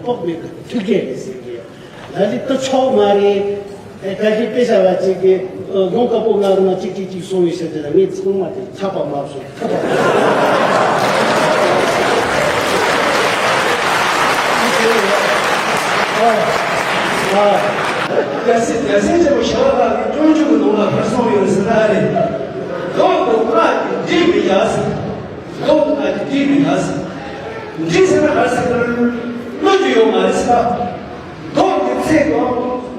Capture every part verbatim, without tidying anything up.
ཕོག་མེད་པའི་ཐུགས་རྗེ་རེད་ཟེར་གི། ལ་ལི་ཏི་ཆོག་མ་རེད། ཨེ་བཀའ་བཞིན་དཔེ་བྱ་བ་གཅིག་གིས་ལོང་དཀར་པོ་ང་རང་གཅིག་གཅིག་གཅིག་སོང་ཡོད་ཟེར་དེ་ལ་ངས་ཚང་མ་དེ་ཆགས་པ་མ་བཟོ་ཐུབ་པ། ཨ་ཨ། རྒྱལ་སྲས་རྒྱལ་སྲས་ཆེན་པོ་ཞི་བ་ལྷ་གིས་སྤྱོད་འཇུག་གི་ནང་ལ་ཕར་གསུངས་ཡོད་ཟེར་ན་རེད། ལོང་དུ་ང་གི་འདྲིས་མི་ཡ་ཟེར། ལོང་དུ་ང་གི་འདྲིས་མི་ཡ་ཟེར། འདྲིས་ཟེར་ན་ག་ཟེར་ན་བློ་རྒྱུ་ཡོད་མ་རེད་ཟེར། མདོག་གི་ཚིག་དང་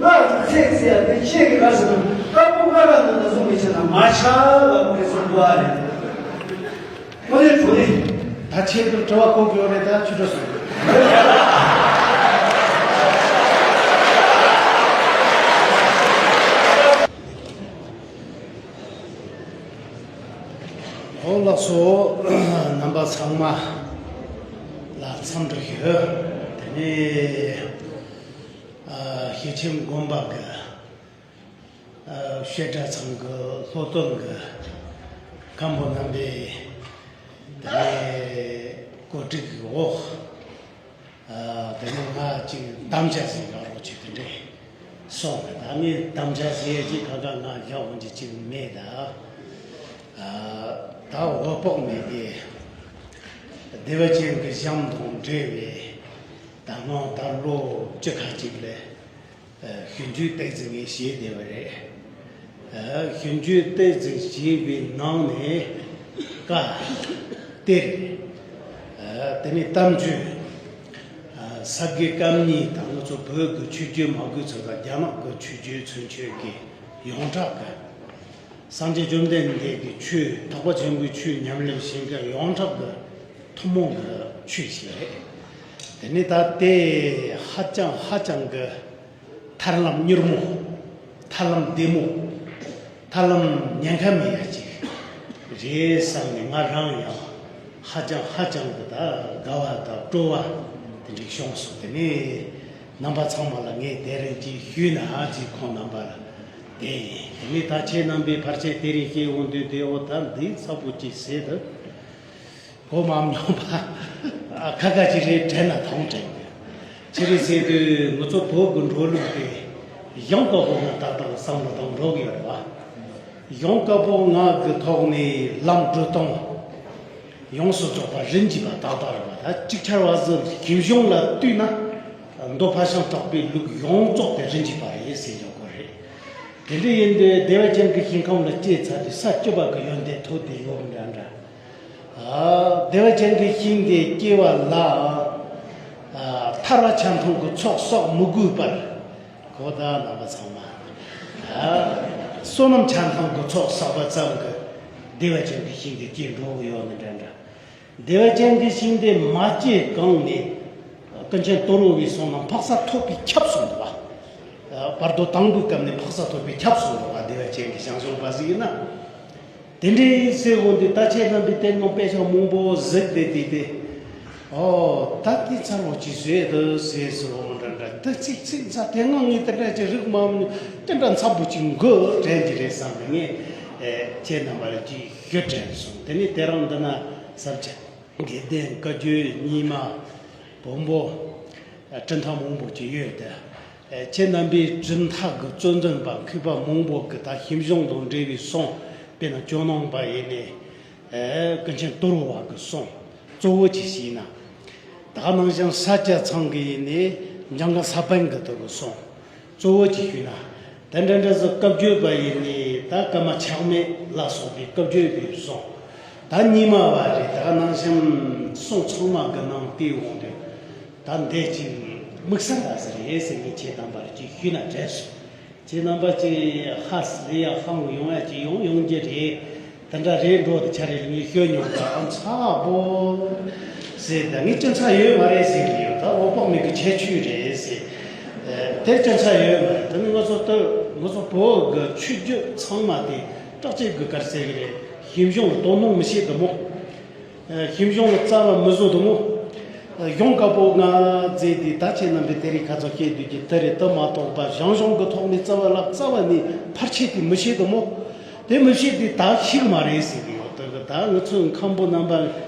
སྔགས་ཀྱི་ཚིག་ཟེར་ཡ་དེ་ཤེས་ཀྱི་ག་ཟེར་ན་དཀར་པོ་སྔ་ར་ནང་ལ་བཟུང་མི་བྱེད་ན་མ་ཆགས་ལ་མི་གསུང་དགོས་ཨ་རེད། ཁོ་ནས་གྲོ་ནས། ད་ཆེད་དུ་དྲི་བ་གོ་དགོས་རེད་ད་ཆུ་དྲོ་སོང་། ཨོ་ལགས་སོ། རྣམ་པ་ཚང་མ་ལ་འཚམས་འདྲི་ཞུ། དེ་ནས་ཨ་ཞེ་ཆེན་དགོན་པ་གི་ཨ་བཤད་གྲྭ་ཚང་གི་སློབ་སྟོན་གི་མཁན་པོ་རྣམ་པས་དེ་ནས་གོ་སྒྲིག་གི་འོག་ཨ་དེ་ནས་ང་ཅིག་དམ་བཅའ་ཟིན་ཡོད་རོགས་ཅིག་དེ་འདྲས་སོང་ད་ངས་དམ་བཅའ་ཟིན་ཡས་ཅིག་ཁ་ཁ་ང་བཞག་འོང་ཅིག་ཅིག་མེད་ད། ཨ་ད་འོད་དཔག་མེད་དེ་བདེ་བ་ཅན་གྱི་ཞིང་དང་འབྲེལ་བའི་ད་སྔོན་ད་ལོ་བཅུ་ཁ་ཅིག་ལས་ཨ་ཞིབ་འཇུག་ཏོག་ཙམ་ངས་བྱས་བསྡད་པ་རེད། ཨ་ཞིབ་འཇུག་ཏོག་ཙམ་བྱས་པའི་ནང་ནས་བཀའ་གཏེར་ཨ་དེ་ནས་གཏམ་རྒྱུད་ཨ་ས་དགེ་བཀའ་རྙིང་དང་ང་ཚོ་བོད་ཀྱི་ཆོས་བརྒྱུད་མ་དགོས་ཚོད་དང་རྒྱ་ནག་གི་ཆོས་བརྒྱུད་ཚུན་ཆོད་ཀྱི་ཡོངས་གྲགས་ཀྱི་སངས་རྒྱས་བཅོམ་ལྡན་འདས་ཀྱི་ཆོས་ཐེག་པ་ཆེན་པོའི་ཆོས་ཉམས་ལེན་བྱེད་མཁན་ཡོངས་གྲགས་ཀྱི་ཐུན་མོང་གི་ཆོས་ཤིག་རེད། དེ་ནས་ད་དེ་ཧ་ཅང་ཧ་ཅང་གི་ཐར་ལམ་མྱུར་མོ། ཐར་ལམ་བདེ་མོ། ཐར་ལམ་ཉེན་ཁ་མེད་ཡ་ཅིག་རེད་བསམ་ནས་ང་རང་ཡང་ཧ་ཅང་ཧ་ཅང་གི་ད་དགའ་བ་དང་སྤྲོ་བ་དེ་འདྲ་བྱུང་སོང་། དེ་ནས་རྣམ་པ་ཚང་མ་ལ་ངས་དེ་རིང་ཅིག་ཞུས་ན་ཨ་ཅིག་ཁོང་རྣམ་པ་ལ་དེ་ཡིན། དེ་ནས་ད་ཁྱེད་རྣམ་པས་ཕལ་ཆེར་དེ་རིང་བཤད་འོང་དུས་དེ་འོ་ད་འདི་ཚ་པོ་ཅིག་ཟེར་དུས། གོ་མ་མྱོང་པ། ཨ་ཁ་ཁ་ཅིག་རེད་དྲན་ན་ཐང་དྲན་གི། ཅི་རེད་ཟེར་དུས་ང་ཚོ་བོད་ཀྱི་འགྲོ་ལུགས་དེ་ཡང་དཀར་པོ་ང་ཏག་ཏག་བསམ་བློ་བཏང་འགྲོ་གི་ཡོད་རེད་བ། ཡང་དཀར་པོ་ང་གི་ཐོག་ནས་ལམ་འགྲོ་སྟངས་ཡོངས་སུ་རྫོགས་པ་རིན་གྱིས་པ་ཏག་ཏག་རེད་བ། ད་ཅིག་ཆར་བ་ཟིག་ཞིབ་སྦྱོང་ལ་བལྟས་ན་མདོ་ཕ་ཤང་གྲགས་པའི་ལུགས་ཡོངས་རྫོགས་དེ་རིན་གྱིས་པ་རེད་ཟེར་ཡོང་གི་རེད། དེ་འདྲ་ཡིན་དུས་བདེ་བ་ཅན་གྱི་ཞིང་ཁམས་ལ་སྐྱེས་ཚར་དུས་ས་བཅུ་པ་གི་ཡོན་ཏན་ཐོབ་སྟེ་ཡོད་འདྲ་འདྲ། ཨ་བདེ་བ་ཅན་གྱི་ཞིང་དེ་སྐྱེ་བ་ལ་ཨ་ཐར་པ་ཆ་མཐུན་གྱི་ཚོགས་བསགས་མི་དགོས་པར་གོ་ད་རྣམ་པ་ཚང་མ་ཨ་བསོད་ནམས་ཆ་མཐུན་གྱི་ཚོགས་བསགས་པ་ཙམ་གྱིས་བདེ་བ་ཅན་གྱི་ཞིང་དེ་སྐྱེ་འགྲོ་གི་ཡོད་ནི་འདྲ་འདྲ། བདེ་བ་ཅན་གྱི་ཞིང་དེ་མ་སྐྱེས་གོང་ནས་ཀུན་མཁྱེན་དོལ་པོ་བའི་གསུང་ལ་འཕགས་ས་ཐོབ་པས་ཁྱབ་སོང་འདུག་བ། བར་དོ་དང་པོའི་སྐབས་ནས་འཕགས་ས་ཐོབ་པས་ཁྱབ་སོང་འདུག་བ། བདེ་བ་ཅན་གྱི་ཞིང་སྦྱོང་བ་ཟིག་ཡིན་ན། དེ་འདྲའི་ཟེར་འོང་དུས་ད་ཁྱེད་རྣམ་པས་དེ་ནང་དཔེ་ཆ་མང་པོ་གཟིགས་བསྡད་དེ་དེ། ཨོ་ད་དེ་ཚར་བ་ཅིག་བཟོས་འདུག་ཟེར་ཟེར་འོང་འདྲ་འདྲ་ད་ཚིག་ཚིག་ཚ་དེ་སྔ་ངས་དེ་འདྲ་ཅིག་རིག་མ་མྱོང་དེ་འདྲ་འཚབ་པོ་ཅིག་འགོད་དྲན་གྱི་རེད་བསམ་ནས་ངས་ཁྱེད་རྣམ་པ་ལ་ཅིག་ཞུ་དྲན་སོང་། དེ་ནས་དེ་རིང་འདི་ན་ས་སྐྱ་དགེ་ལྡན་བཀའ་བརྒྱུད་རྙིང་མ་བོན་པོ་གྲུབ་མཐའ་མང་པོ་ཅིག་ཡོད་དེ། ཁྱེད་རྣམ་པས་གྲུབ་མཐའ་གི་གཙོ་འཛིན་པ་མཁས་པ་མང་པོ་གི་ད་ཞིབ་སྦྱོང་དང་འབྲེལ་བའི་གསུང་དཔེར་ན་ཇོ་ནང་པ་ཡིན་ནས་ཀུན་མཁྱེན་དོལ་པོ་བ་གི་གསུང་གཙོ་བོ་ཅིག་བྱས་ན། ད་ནང་བཞིན་ས་སྐྱ་ཚང་གི་ཡིན་ནས་འཇམ་མགོན་ས་པཎ་གི་དོལ་པོ་གསུང་། གཙོ་བོ་ཅིག་ཞུས་ན། དེ་འདྲ་འདྲ་ཟིག་བཀའ་བརྒྱུད་པ་ཡིན་ནི་ད་བཀའ་མ་ཆགས་མེད་ལ་སོགས་པའི་བཀའ་བརྒྱུད་པའི་གསུང་། ད་རྙིང་མ་བ་རེད་ད་ནང་བཞིན་གསུང་ཚང་མ་གི་ནང་བལྟས་འོང་དུས། ད་འདས་ཅིག་དམིགས་བསལ་ལ་ཟེར་ཡས་ཟེར་ངས་ཁྱེད་རྣམ་པར་ཅིག་ཞུས་ན་དྲན་སོང་། ཁྱེད་རྣམ་པ་ཅིག་ཧ་ལས་ཡ་ཧང་ཡོང་ཡ་ཅིག་ཡོང་ཡོང་རྒྱུ་རེད། དེ་འདྲ་རེད་འགྲོ་དེ་ཆ་རེ་ལ་ངས་ཤོད་མྱོང་ད་ཨ་ཚ་བོ་ཟེར་ད་ངས་སྐྱོན་ཆ་ཡོད་མ་རེད་ཟེར་གི་ཡོད་ད་འོད་དཔག་མེད་ཀྱི་ཁྱད་ཆོས་རེད་ཟེར། དེ་སྐྱོན་ཆ་ཡོད་མ་རེད། དེ་ནི་ང་ཚོ་ལྟ་ང་ཚོ་བོད་ཀྱི་ཆོས་བརྒྱུད་ཚང་མ་དེ་སྐྲག་བྱེད་དགོས་གར་ཟེར་གི་རེད། ཞིབ་སྦྱོང་ལ་དོ་སྣང་མི་བྱེད་དུ་མོ། ཞིབ་སྦྱོང་ལ་རྩ་བ་མི་བཟོ་དུ་མོ། གཞུང་བཀའ་པོད་ལྔ་མཛད་དེ་ད་ཁྱེད་རྣམ་པས་དེ་རིང་ཁ་ཚོ་སྐྱེས་དུས་ཀྱི་དེ་རེད་དུ་མ་གཏོགས་པ་ཞང་ཞུང་གི་ཐོག་ནས་རྩ་བ་ལ་རྩ་བ་ནས་ཕར་ཆེར་དེ་མི་བྱེད་དུ་མོ། དེ་མི་བྱེད་དེ་ད་ཤིག་མ་རེད་ཟེར་གི་ཡོད་དོ་གི་ད་ང་ཚོའི་མཁན་པོ་རྣམ་པ་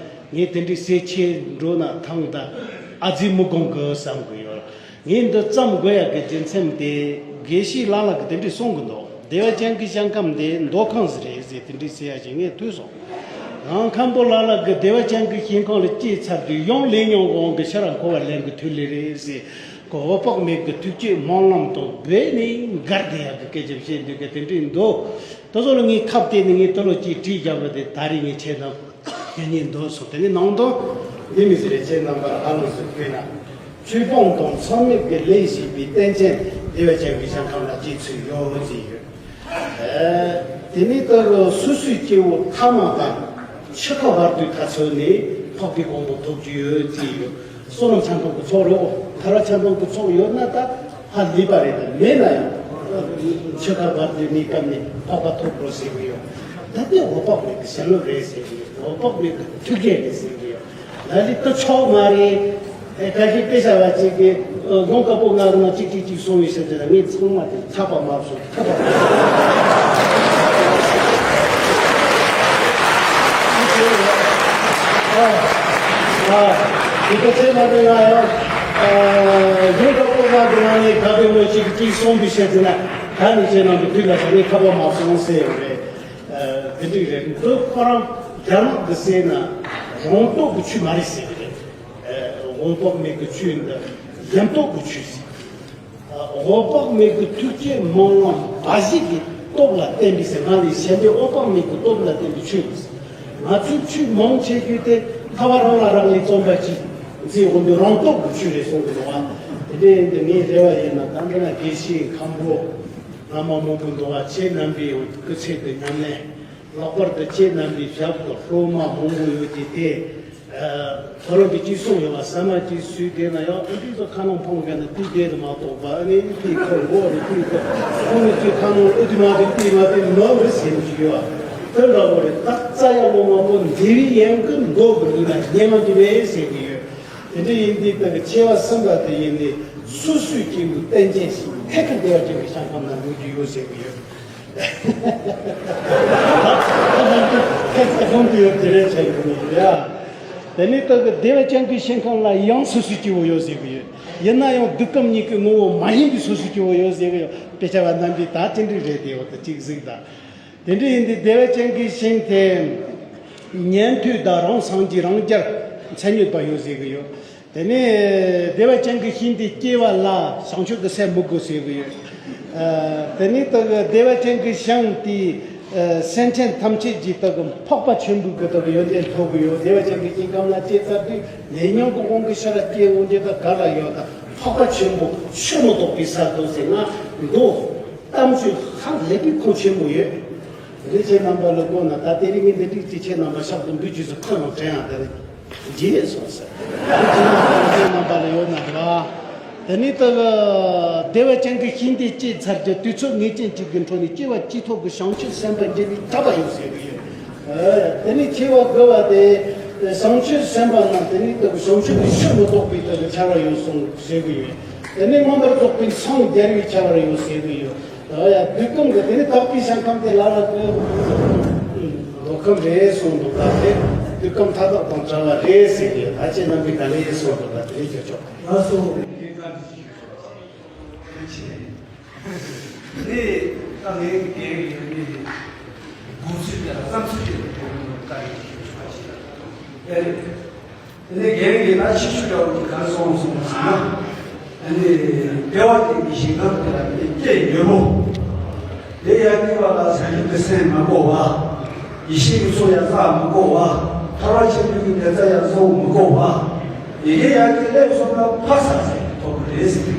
ངས་དེ་འདྲའི་ཟས་ཆེ་འགྲོ་ན་ཐང་ད། ཨ་ཙི་མི་དགོངས་གི་བསམ་གི་ཡོད། ངས་འདི་བརྩམས་དགོས་ཡག་གི་རྒྱུ་མཚན་དེ་དགེ་བཤེས་ལགས་ལགས་ཀྱིས་དེ་འདྲས་གསུང་གི་འདུག་བདེ་བ་ཅན་གྱི་ཞིང་ཁམས་དེ་མདོ་ཁམས་སུ་རེད་ཟེར་དེ་འདྲས་ཟེར་ཡག་ཅིག་ངས་ཐོས་སོང་། ཡང་མཁན་པོ་ལགས་ལགས་ཀྱིས་བདེ་བ་ཅན་གྱི་ཞིང་ཁམས་ལ་སྐྱེས་ཚར་དུས་ཡང་ལས་ཉོན་གྱི་དབང་གིས་ཕྱིར་འཁོར་བ་ལེན་གྱི་དུས་ལས་རེད་ཟེར། ཁོ་འོད་དཔག་མེད་ཀྱི་ཐུགས་བསྐྱེད་སྨོན་ལམ་དང་སྦས་ནས་འགལ་བསྡད་ཡག་གི་སྐད་ཆ་བཤད་འདུག་གི་དེ་འདྲས་འདུག་དེ་ཚོ་ལ་ངས་ཐབས་བལྟས་ནས་ངས་དུ་ལོ་གཅིག་བྲིས་བཞག་པ་དེ་ད་རེས་ངས་ཁྱེད་རྣམས་ཞུ་སྙིང་འདོད་སོང་། དེ་ནས་ནང་དོན་འདི་མི་ཟེར་རེ་ཁྱེད་རྣམ་པར་ཧ་ལམ་སུ་བཀོད་ན། ཆོས་སྤོང་དང་མཚམས་མེད་ཀྱི་ལས་བྱེད་པའི་རྟེན་ཅན་བདེ་བ་ཅན་གྱི་ཞིང་ཁམས་ལ་སྐྱེ་ཚུལ་ཡོད་ཅེས་ཡོད། དེ་ནས་ལྟར་སོ་སོའི་སྐྱེ་བོ་ཐ་མ་དང་འཆི་ཁ་བར་དུ་ཐ་ཚོད་ནས་འཕགས་པའི་གོ་འཕང་ཐོབ་རྒྱུ་ཡོད་ཅེས་ཡོད། བསོད་ནམས་ཆ་ཚང་གི་ཚོགས་རེད། ཐར་པ་ཆ་ཚང་གི་ཚོགས་ཡོད་ན་ད་ཧ་ལས་པ་རེད། ད་མེད་ན་ཡང་འཆི་ཁ་བར་དུ་གནས་སྐབས་ནས་འཕགས་པ་ཐོབ་དགོས་ཟེར་གི་ཡོད། ད་ལྟའི་འོད་དཔག་མེད་ཀྱི་བྱིན་རླབས་རེད་ཟེར་གི་ཡོད། འོད་དཔག་མེད་ཀྱི་ཐུགས་རྗེ་རེད་ཟེར་གི་ཡོད། ལ་ལི་ཏི་ཆོག་མ་རེད། ཨེ་ཁ་ཤས་དཔེ་བྱ་བ་ཅིག་གིས་ཨ་དགོང་དཀར་པོ་ང་རང་གཅིག་གཅིག་གཅིག་སོང་བའི་ཕྱིར་དེ་ལ་ངས་ཚང་མ་དེ་ཆགས་པ་མ་སོང་ཐུབ་པ་མ་སོང་། ཨ་ཨ་དེ་ག་ཚད་མ་དེ་ང་ཡང་ཨ་དགོང་དཀར་པོ་ང་གི་ནང་ནས་དགའ་པའི་ངོ་ཅིག་གཅིག་སོང་བའི་ཕྱིར་དེ་ན་ད་ནི་ཁྱེད་རྣམས་ཀྱི་དུས་ལ་ས་ངས་ཐུབ་པ་མ་སོང་ཟེར་ཡོད་རེད། ཨ་དེ་འདྲ་རེད། འདི་ཁོ་རང་རྒྱ་ནག་གི་ཟེར་ན་རང་རྟོགས་ཀྱི་ཆོས་མ་རེད་ཟེར་གི་རེད། འོད་དཔག་མེད་ཀྱི་ཆོས་འདི་ཡུམ་རྟོགས་ཀྱི་ཆོས་ཟེར། འོད་དཔག་མེད་ཀྱི་ཐུགས་བསྐྱེད་སྨོན་ལམ་འབའ་ཞིག་གི་སྟོབས་ལ་བརྟེན་པའི་ཟེར། ང་ལས་གཞན་པའི་འོད་དཔག་མེད་ཀྱི་སྟོབས་ལ་བརྟེན་པའི་ཆོས་ཟེར། ང་ཚོའི་ཆོས་མང་ཆེ་ཤོས་དེ་ལྷག་པར་རང་ལ་རང་ལས་རྩོམ་པ་ཅིག་མཛད་འོང་དུས་རང་རྟོགས་ཀྱི་ཆོས་རེད་གསུང་གི་འདུག་བ། དེ་འདྲ་ཡིན་དུས་ངའི་རེ་བ་ཡིན་ན་ད་འདི་ན་དགེ་བཤེས་མཁན་པོ་བླ་མ་མང་པོ་འདུག་བ། ཁྱེད་རྣམ་པའི་སྐུ་ཚེ་དུ་ཉམས་ལེན། ལྷག་པར་དུ་ཁྱེད་རྣམ་པའི་ཞབས་ཏོག་སློབ་མ་མང་པོ་ཡོད་ཀྱི་དེ། ཨ་ཁོ་རང་གི་ཅི་གསུང་ཡོད་པ་ཟ་མ་ཅིག་སུས་བལྟས་ན་ཡང་ཨ་འདི་ཚོ་ཁ་ནང་ཕོང་ག་ན་དེ་བལྟས་དུ་མ་གཏོགས་པ། ཨ་ནི་དེ་ཁོ་མགོ་རེ་དེ་ཁོ་ཁོ་ནི་ཚོའི་ཁ་ནང་ཨ་དེ་མ་དེ་དེ་མ་དེ་ནོར་བུ་ཟེར་གྱི་ཡོད། དེ་འདྲ་བོ་རེད། ད་རྩ་ཡ་ལོ་མ་པོ་མཛེས་པའི་ཡན་གི་མདོག་གི་ལུས་ན་ཉེ་མ་དེ་རེད་ཟེར་གྱི་ཡོད། དེ་འདྲ་ཡིན་དུས་ད་གི་ཆེ་བ་གསུམ་པ་དེ་ཡིན་ནི་སོ་སོའི་སྐྱེ་བོའི་རྟེན་ཅན་ཞིག་ཐད་ཀར་བདེ་བ་ཅན་གྱི་ཞིང་ཁམས་ན་འགྲོ་རྒྱུ་ཡོད་ཟེར་གྱི་ཡོད། ཁྱེད་ཚོ་ཁོང་དུ་ཡོད་དེ་རེད་བྱས་ཡོད་ཡ། དེ་ནས་ད་གི་བདེ་བ་ཅན་གྱི་ཞིང་ཁམས་ལ་ཡང་སོ་སོའི་སྐྱེ་བོ་ཡོད་ཟེར་གྱི་ཡོད། ཡིན་ན་ཡང་འདོད་ཁམས་གཉིས་ཀྱི་ངོ་བོ་མ་ཡིན་པའི་སོ་སོའི་སྐྱེ་བོ་ཡོད་ཟེར་གྱི་ཡོད། དཔེ་ཆ་བ་རྣམ་པས་ད་དེ་འདྲ་རེད་དེ་འོ་ད་ཅིག་གཟིགས་དང་། དེ་འདྲ་ཡིན་དུས་བདེ་བ་ཅན་གྱི་ཞིང་དེ་ཉན་ཐོས་དང་རང་སངས་རྒྱས་རང་རྒྱལ་མཚན་ཉིད་པ་ཡོད་ཟེར་གྱི་ཡོད། དེ་ནས་བདེ་བ་ཅན་གྱི་ཞིང་དེ་སྐྱེ་བ་ལ་བྱང་ཆུབ་ཀྱི་སེམས་མི་དགོས་ཟེར་གྱི་ཡོད། ཨ་དེ་ནས་ད་གི་བདེ་བ་ཅན་གྱི་ཞིང་དེ་ཨ་སེམས་ཅན་ཐམས་ཅད་ཀྱི་ད་གི་འཕགས་པ་ཆེན་པོའི་གི་ད་གི་ཡོན་ཏན་ཐོབ་གི་ཡོད། བདེ་བ་ཅན་གྱི་ཞིང་ཁམས་ལ་སྐྱེས་ཚར་དུས་ལས་ཉོན་གྱི་དབང་གིས་ཕྱིར་སྐྱེ་འོང་རྒྱུ་ད་ག་ལ་ཡོད། ད་འཕགས་པ་ཆེན་པོ་ཆོས་མི་རྟོགས་པའི་ས་དོ་ཟེར་ན་མདོ་གཏམ་ཆོས་ཧ་ལས་པའི་ཁུངས་ཆེན་པོ་ཡོད། དེ་ཁྱེད་རྣམ་པ་ལ་གོ་ན་ད་དེ་རིང་ངས་འདི་འགྲིག་ཅིག་ཁྱེད་རྣམ་པ་ཞབས་ཏུ་འབུལ་རྒྱུ་སུ་ཁོ་ནང་དྲན་ཡང་དེ་རིང་རྗེས་སོང་ཟེར། ཁྱེད་རྣམ་པ་ལ་ཡོད་ན་ར། དེ་ནས་ད་བདེ་བ་ཅན་གྱི་ཞིང་དེ་སྐྱེས་ཚར་རྒྱུ་དུས་ཚོད་ངེས་ཅན་གཅིག་གི་འཕྲོ་ནས་སྐྱེ་བ་གཅིག་ཐོག་གི་བྱང་ཆུབ་སེམས་དཔའ་འགྱུར་བའི་གྲགས་པ་ཡོད་ཟེར་གི་ཡོད། དེ་ནས་སྐྱེ་བ་དགུ་བ་དེ་བྱང་ཆུབ་སེམས་དཔའ་ན་དེ་ནས་ད་བྱང་ཆུབ་ཀྱི་ཆོས་མི་རྟོགས་པའི་ད་གི་ཆར་བ་ཡོད་གསུངས་ཟེར་གི་ཡོད། དེ་ནས་མངོན་པར་རྫོགས་པའི་འཚང་རྒྱ་བའི་ཆར་བ་ཡོད་ཟེར་གི་ཡོད། ཡ་འདོད་ཁམས་ཀྱི་དེ་ནི་དག་པའི་ཞིང་ཁམས་དེ་ལ་ལ་དེ་འདོད་ཁམས་རེད་གསུངས་འདུག་ད་དེ་འདོད་ཁམས་མཐའ་དག་དང་བྲལ་བ་རེད་ཟེར་གི་ཡོད། ད་ཁྱེད་རྣམ་པས་ག་ལེ་གསུངས་འདུག་ད་དེ་ནི་ཁྱོད་ཆོག་ལགས་སོ། དེ་ད་ངའི་འགན་ཡོད་ནི་དགོངས་ཚུལ་དེ་ལ་བསམ་ཚུལ་དེ་ལ་དེ་ལ་ད་ཡིན་ཞུ་ཆོག་པ་ཞིག་ལ་ཨེ་རེད། དེ་ནས་རྒན་གྱིས་ན་ཤི་ཤུ་འདྲ་བོ་དེ་ག་རེ་གསུངས་སོང་ཟེར་ན། ཨ་ནི་བདེ་བ་ཅན་གྱི་ཞིང་ཁམས་དེ་ལ་ནི་སྐྱེ་ཡོད་མོད། དེ་ཡང་སྐྱེ་བ་ལ་བྱང་ཆུབ་ཀྱི་སེམས་མ་དགོས་པ། ཡེ་ཤེས་ཀྱི་ཚོགས་ཡང་བསགས་མ་དགོས་པ། ཐར་པ་ཆེན་པོའི་གི་བདེ་རྩ་ཡང་བཟོ་མ་དགོས་པ། ཡི་གེ་ཡང་གི་ལེགས་སོང་ན་འཕགས་ས་ཟེར་ཐོབ་ཀྱི་རེད་ཟེར།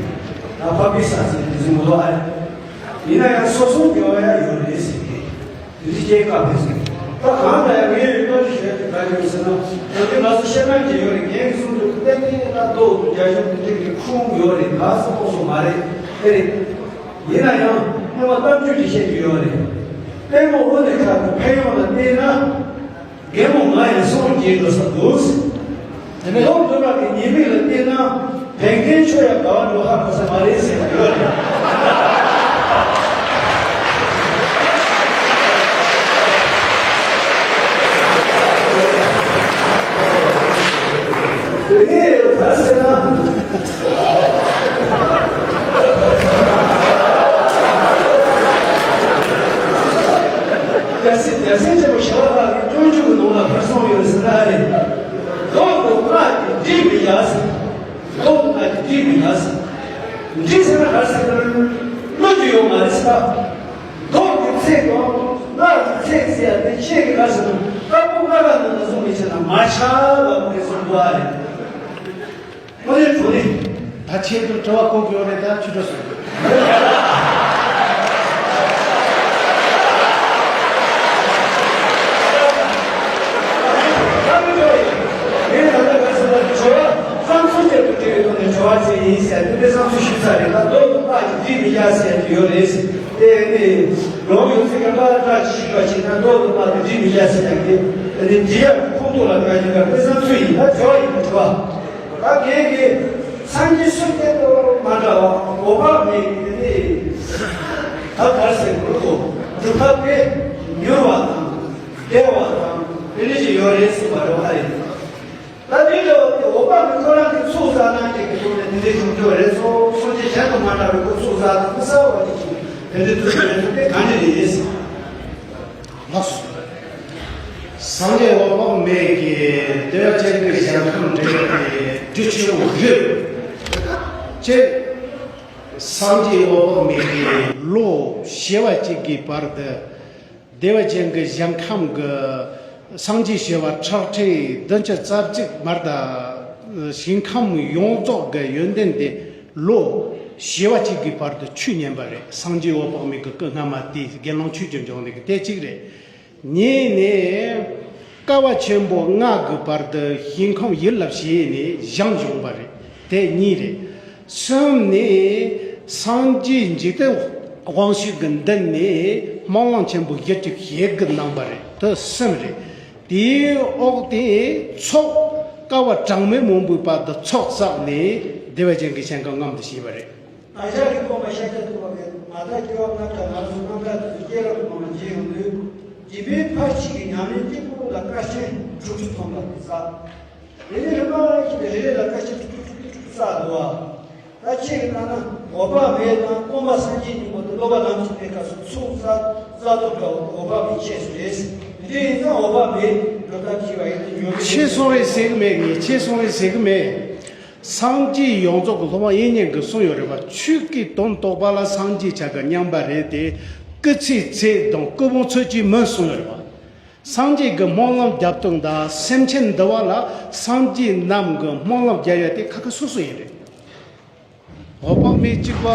ད་འཕགས་པའི་ས་ཟེར་དེ་ཟེར་མ་གཏོགས་ཨ་ཡིན་ན་ཡང་སོ་སོ་དགེ་བ་ཡང་ཡོད་རེད་ཟེར་གི། དེ་འདྲ་བྱེད་དཀའ་བས་ཟེར། ད་གང་ལྟར་ཡང་ངས་ཡོད་དོ་ཞེས་ཞུ་ག་ཡོད་ཟེར་ན། ད་དེ་ང་ཚོ་བཤད་ན་ཅི་ཡོད་རེད། ངས་གསུང་དུ་ཏན་ཏན་ད་ལྟོ་རྒྱ་གཞུང་དེ་འདྲ་གི་ཁུངས་ཡོད་རེད། ག་ས་ཐོག་སོ་མ་རེད། ཨེ་རེད། ཡིན་ན་ཡང་སྔོན་མ་གཏམ་རྒྱུད་ཅིག་བཤད་རྒྱུ་ཡོད་རེད། དཔལ་མོ་ཨོ་ནི་ཁ་གི་ཕན་ཡོན་ལ་བལྟས་ན། རྒན་མོ་ང་ཡང་སོང་རྒྱས་འགྲོ་ས་འདུག་ཟེར། དེ་ནས་ལོ་འདི་ར་གི་ཉེས་དམིགས་ལ་བལྟས་ན་བན་རྒན་ཆོ་ཡང་ག་བ་འགྲོ་ཧ་གོ་ས་མ་རེད་ཟེར་གྱི་ཡོད་རེད། དེ་ནས་ག་རེ་ཟེར་ན་ འདྲི་མི་ལ་ཟེར། འདྲི་ཟེར་ན་ག་ཟེར་ན་བློ་རྒྱུ་ཡོད་མ་རེད་ཟེར། མདོ་རྒྱུ་ཚད་དང་སྔགས་རྒྱུ་ཚད་ཟེར་ཡ་དེ་ཁྱེད་ཀྱི་ག་ཟེར་ན་དཀར་པོ་ལྔ་ཀ་ནང་ལ་བཟུང་མི་བྱེད་ན་མ་ཆགས་པ་མི་གསུང་དགོས་ཨ་རེད། ཁོ་ནས་གྲོ་ནི། ད་ཁྱེད་ཚོ་དྲི་བ་གོ་དགོས་རེད། ད་ཆུ་དྲོ་སོང་། ད་ངས་ཀྱི་སངས་རྒྱས་སུ་གཏན་དུ་མ་འདྲ་བ་འོད་དཔག་མེད་ཀྱི་ནི་ད་གར་སེང་གོ་ལོ་གྲུབ་མཐའ་དཔེ་མྱུར་བ་དང་བདེ་བ་དང་དེ་འདྲ་ཞིག་ཡོད་རེད་ཟེར་བ་རེད་བ་ཨ་རེད། ད་འདི་འདྲ་བ་དེ་འོད་དཔག་མེད་ཁོ་རང་གི་ཚོགས་བསགས་གནང་མཁན་གྱི་ཐོག་ནས་དེ་འདྲའི་བྱུང་རྒྱུ་རེད། སོ་སོ་ཅི་གཞན་དང་མ་འདྲ་བའི་ཁོ་ཚོགས་བསགས་དང་དེ་གསར་བ་ཅིག་བྱུང་དེ་འདྲའི་དུས་ཚོད་རེད་ཟེར་དེ་གང་འདྲ་རེད། ལགས་སོ། སངས་རྒྱས་འོད་དཔག་མེད་ཀྱིས་བདེ་བ་ཅན་གྱི་ཞིང་ཁམས་འདྲེན་པའི་རྒྱུ་ཆེན་པོ་རེད། ཅེས། སངས་རྒྱས་འོད་དཔག་མེད་ཀྱི་བློ་ཞི་བ་གཅིག་གི་བར་དུ་བདེ་བ་ཅན་གྱི་ཞིང་ཁམས་ཀྱི་སངས་རྒྱས་ཞི་བ་ཁྲག་ཁྲིག་བདུན་ཅུ་རྩ་གཅིག་མར་དང་ཞིང་ཁམས་ཡོངས་རྫོགས་ཀྱི་ཡོན་ཏན་དེ་བློ་ཞི་བ་གཅིག་གི་བར་དུ་ཆོས་ཉན་པ་རེད། སངས་རྒྱས་འོད་དཔག་མེད་ཀྱི་སྐུ་སྔ་མ་དེ་དགེ་སློང་ཆོས་ཀྱི་འབྱུང་གནས་ཀྱི་དེ་གཅིག་རེད། གཉིས་ནས། བསྐལ་པ་ཆེན་པོ་ལྔ་གི་བར་དུ་ཞིང་ཁམས་ཡིད་ལ་བྱས་ནས་ཞིང་སྦྱོང་བ་རེད། དེ་གཉིས་རེད། གསུམ་ནས། སངས་རྒྱས་འཇིག་རྟེན་དབང་ཕྱུག་གི་མདུན་ནས་སྨོན་ལམ་ཆེན་པོ་བཞི་བཅུ་ཞེ་དགུ་གནང་བ་རེད། དེ་གསུམ་རེད། དེའི་འོག་དེ་ཚོགས་བསྐལ་པ་གྲངས་མེད་མང་པོའི་བར་དུ་ཚོགས་བསགས་ནས་བདེ་བ་ཅན་གྱི་ཞིང་ཁམས་མངོན་དུ་བྱས་པ་རེད། ཨ་ཞང་གི་སྟོན་པ་ཤཱཀྱ་ཐུབ་པ་གིས་མ་དག་སྐྱེ་བ་ལྔ་དང་ང་རང་ཚོ་རྣམ་དག་དེ་ཚོ་སྐྱེས་རབས་ཀྱི་ངང་ལ་མཇལ་ཡོང་དུས། སྦྱིན་པའི་ཕར་ཕྱིན་གྱི་ཉམས་ལེན་གཅིག་པུ་ལ་དཀའ་ཆེན་དྲུག་ཅུ་ཐམ་པ་དེ་བསགས། དེ་ནས་རིམ་པ་རེ་རེ་ལ་དཀའ་ཆེན་དྲུག་ཅུ་དྲུག་ཅུ་དྲུག་ཅུ་བསགས་འདུག་བ། ད་ཁྱེད་ཀྱིས་ལྟ་ན་འོད་དཔག་མེད་དང་སྟོན་པ་སངས་རྒྱས་གཉིས་པོ་དེ་སློབ་པ་ལམ་གྱི་གནས་སྐབས་སུ་ཚོགས་བསགས་བསགས་སྟོབས་འདྲ་བོ་འོད་དཔག་མེད་ཆེ་ཤོས་རེད། དེ་འདྲ་ཡིན་ཙང་འོད་དཔག་མེད་འགྲོ་སྟངས་ཤེས་པ་ཡིན་ན་ཉོན་མོངས་ཆེ་སོང་བས་ཟེར་གི་མེད། ངས་ཆེ་སོང་བས་ཟེར་གི་མེད། སངས་རྒྱས་ཡོངས་རྫོགས་ཀྱི་སློབ་དཔོན་དབྱིག་གཉེན་གྱིས་གསུངས་ཡོད་རེད་པ། ཆོས་ཀྱི་དོན་རྟོགས་པ་ལ་སངས་རྒྱས་བྱ་དགའ་མཉམ་པ་རེད་དེ། སྐུ་ཚེའི་ཚད་དང་སྐུ་ཕུང་ཚད་ཀྱིས་མི་གསུངས་ཡོད་རེད་པ། སངས་རྒྱས་ཀྱི་སྨོན་ལམ་རྒྱབ་སྟངས་དང་སེམས་ཅན་འདུལ་བ་ལ་སངས་རྒྱས་རྣམས་ཀྱི་སྨོན་ལམ་རྒྱག་ཡ་དེ་ཁ་ཁ་སོ་སོ་ཡིན་རེད། འོད་དཔག་མེད་གཅིག་པ།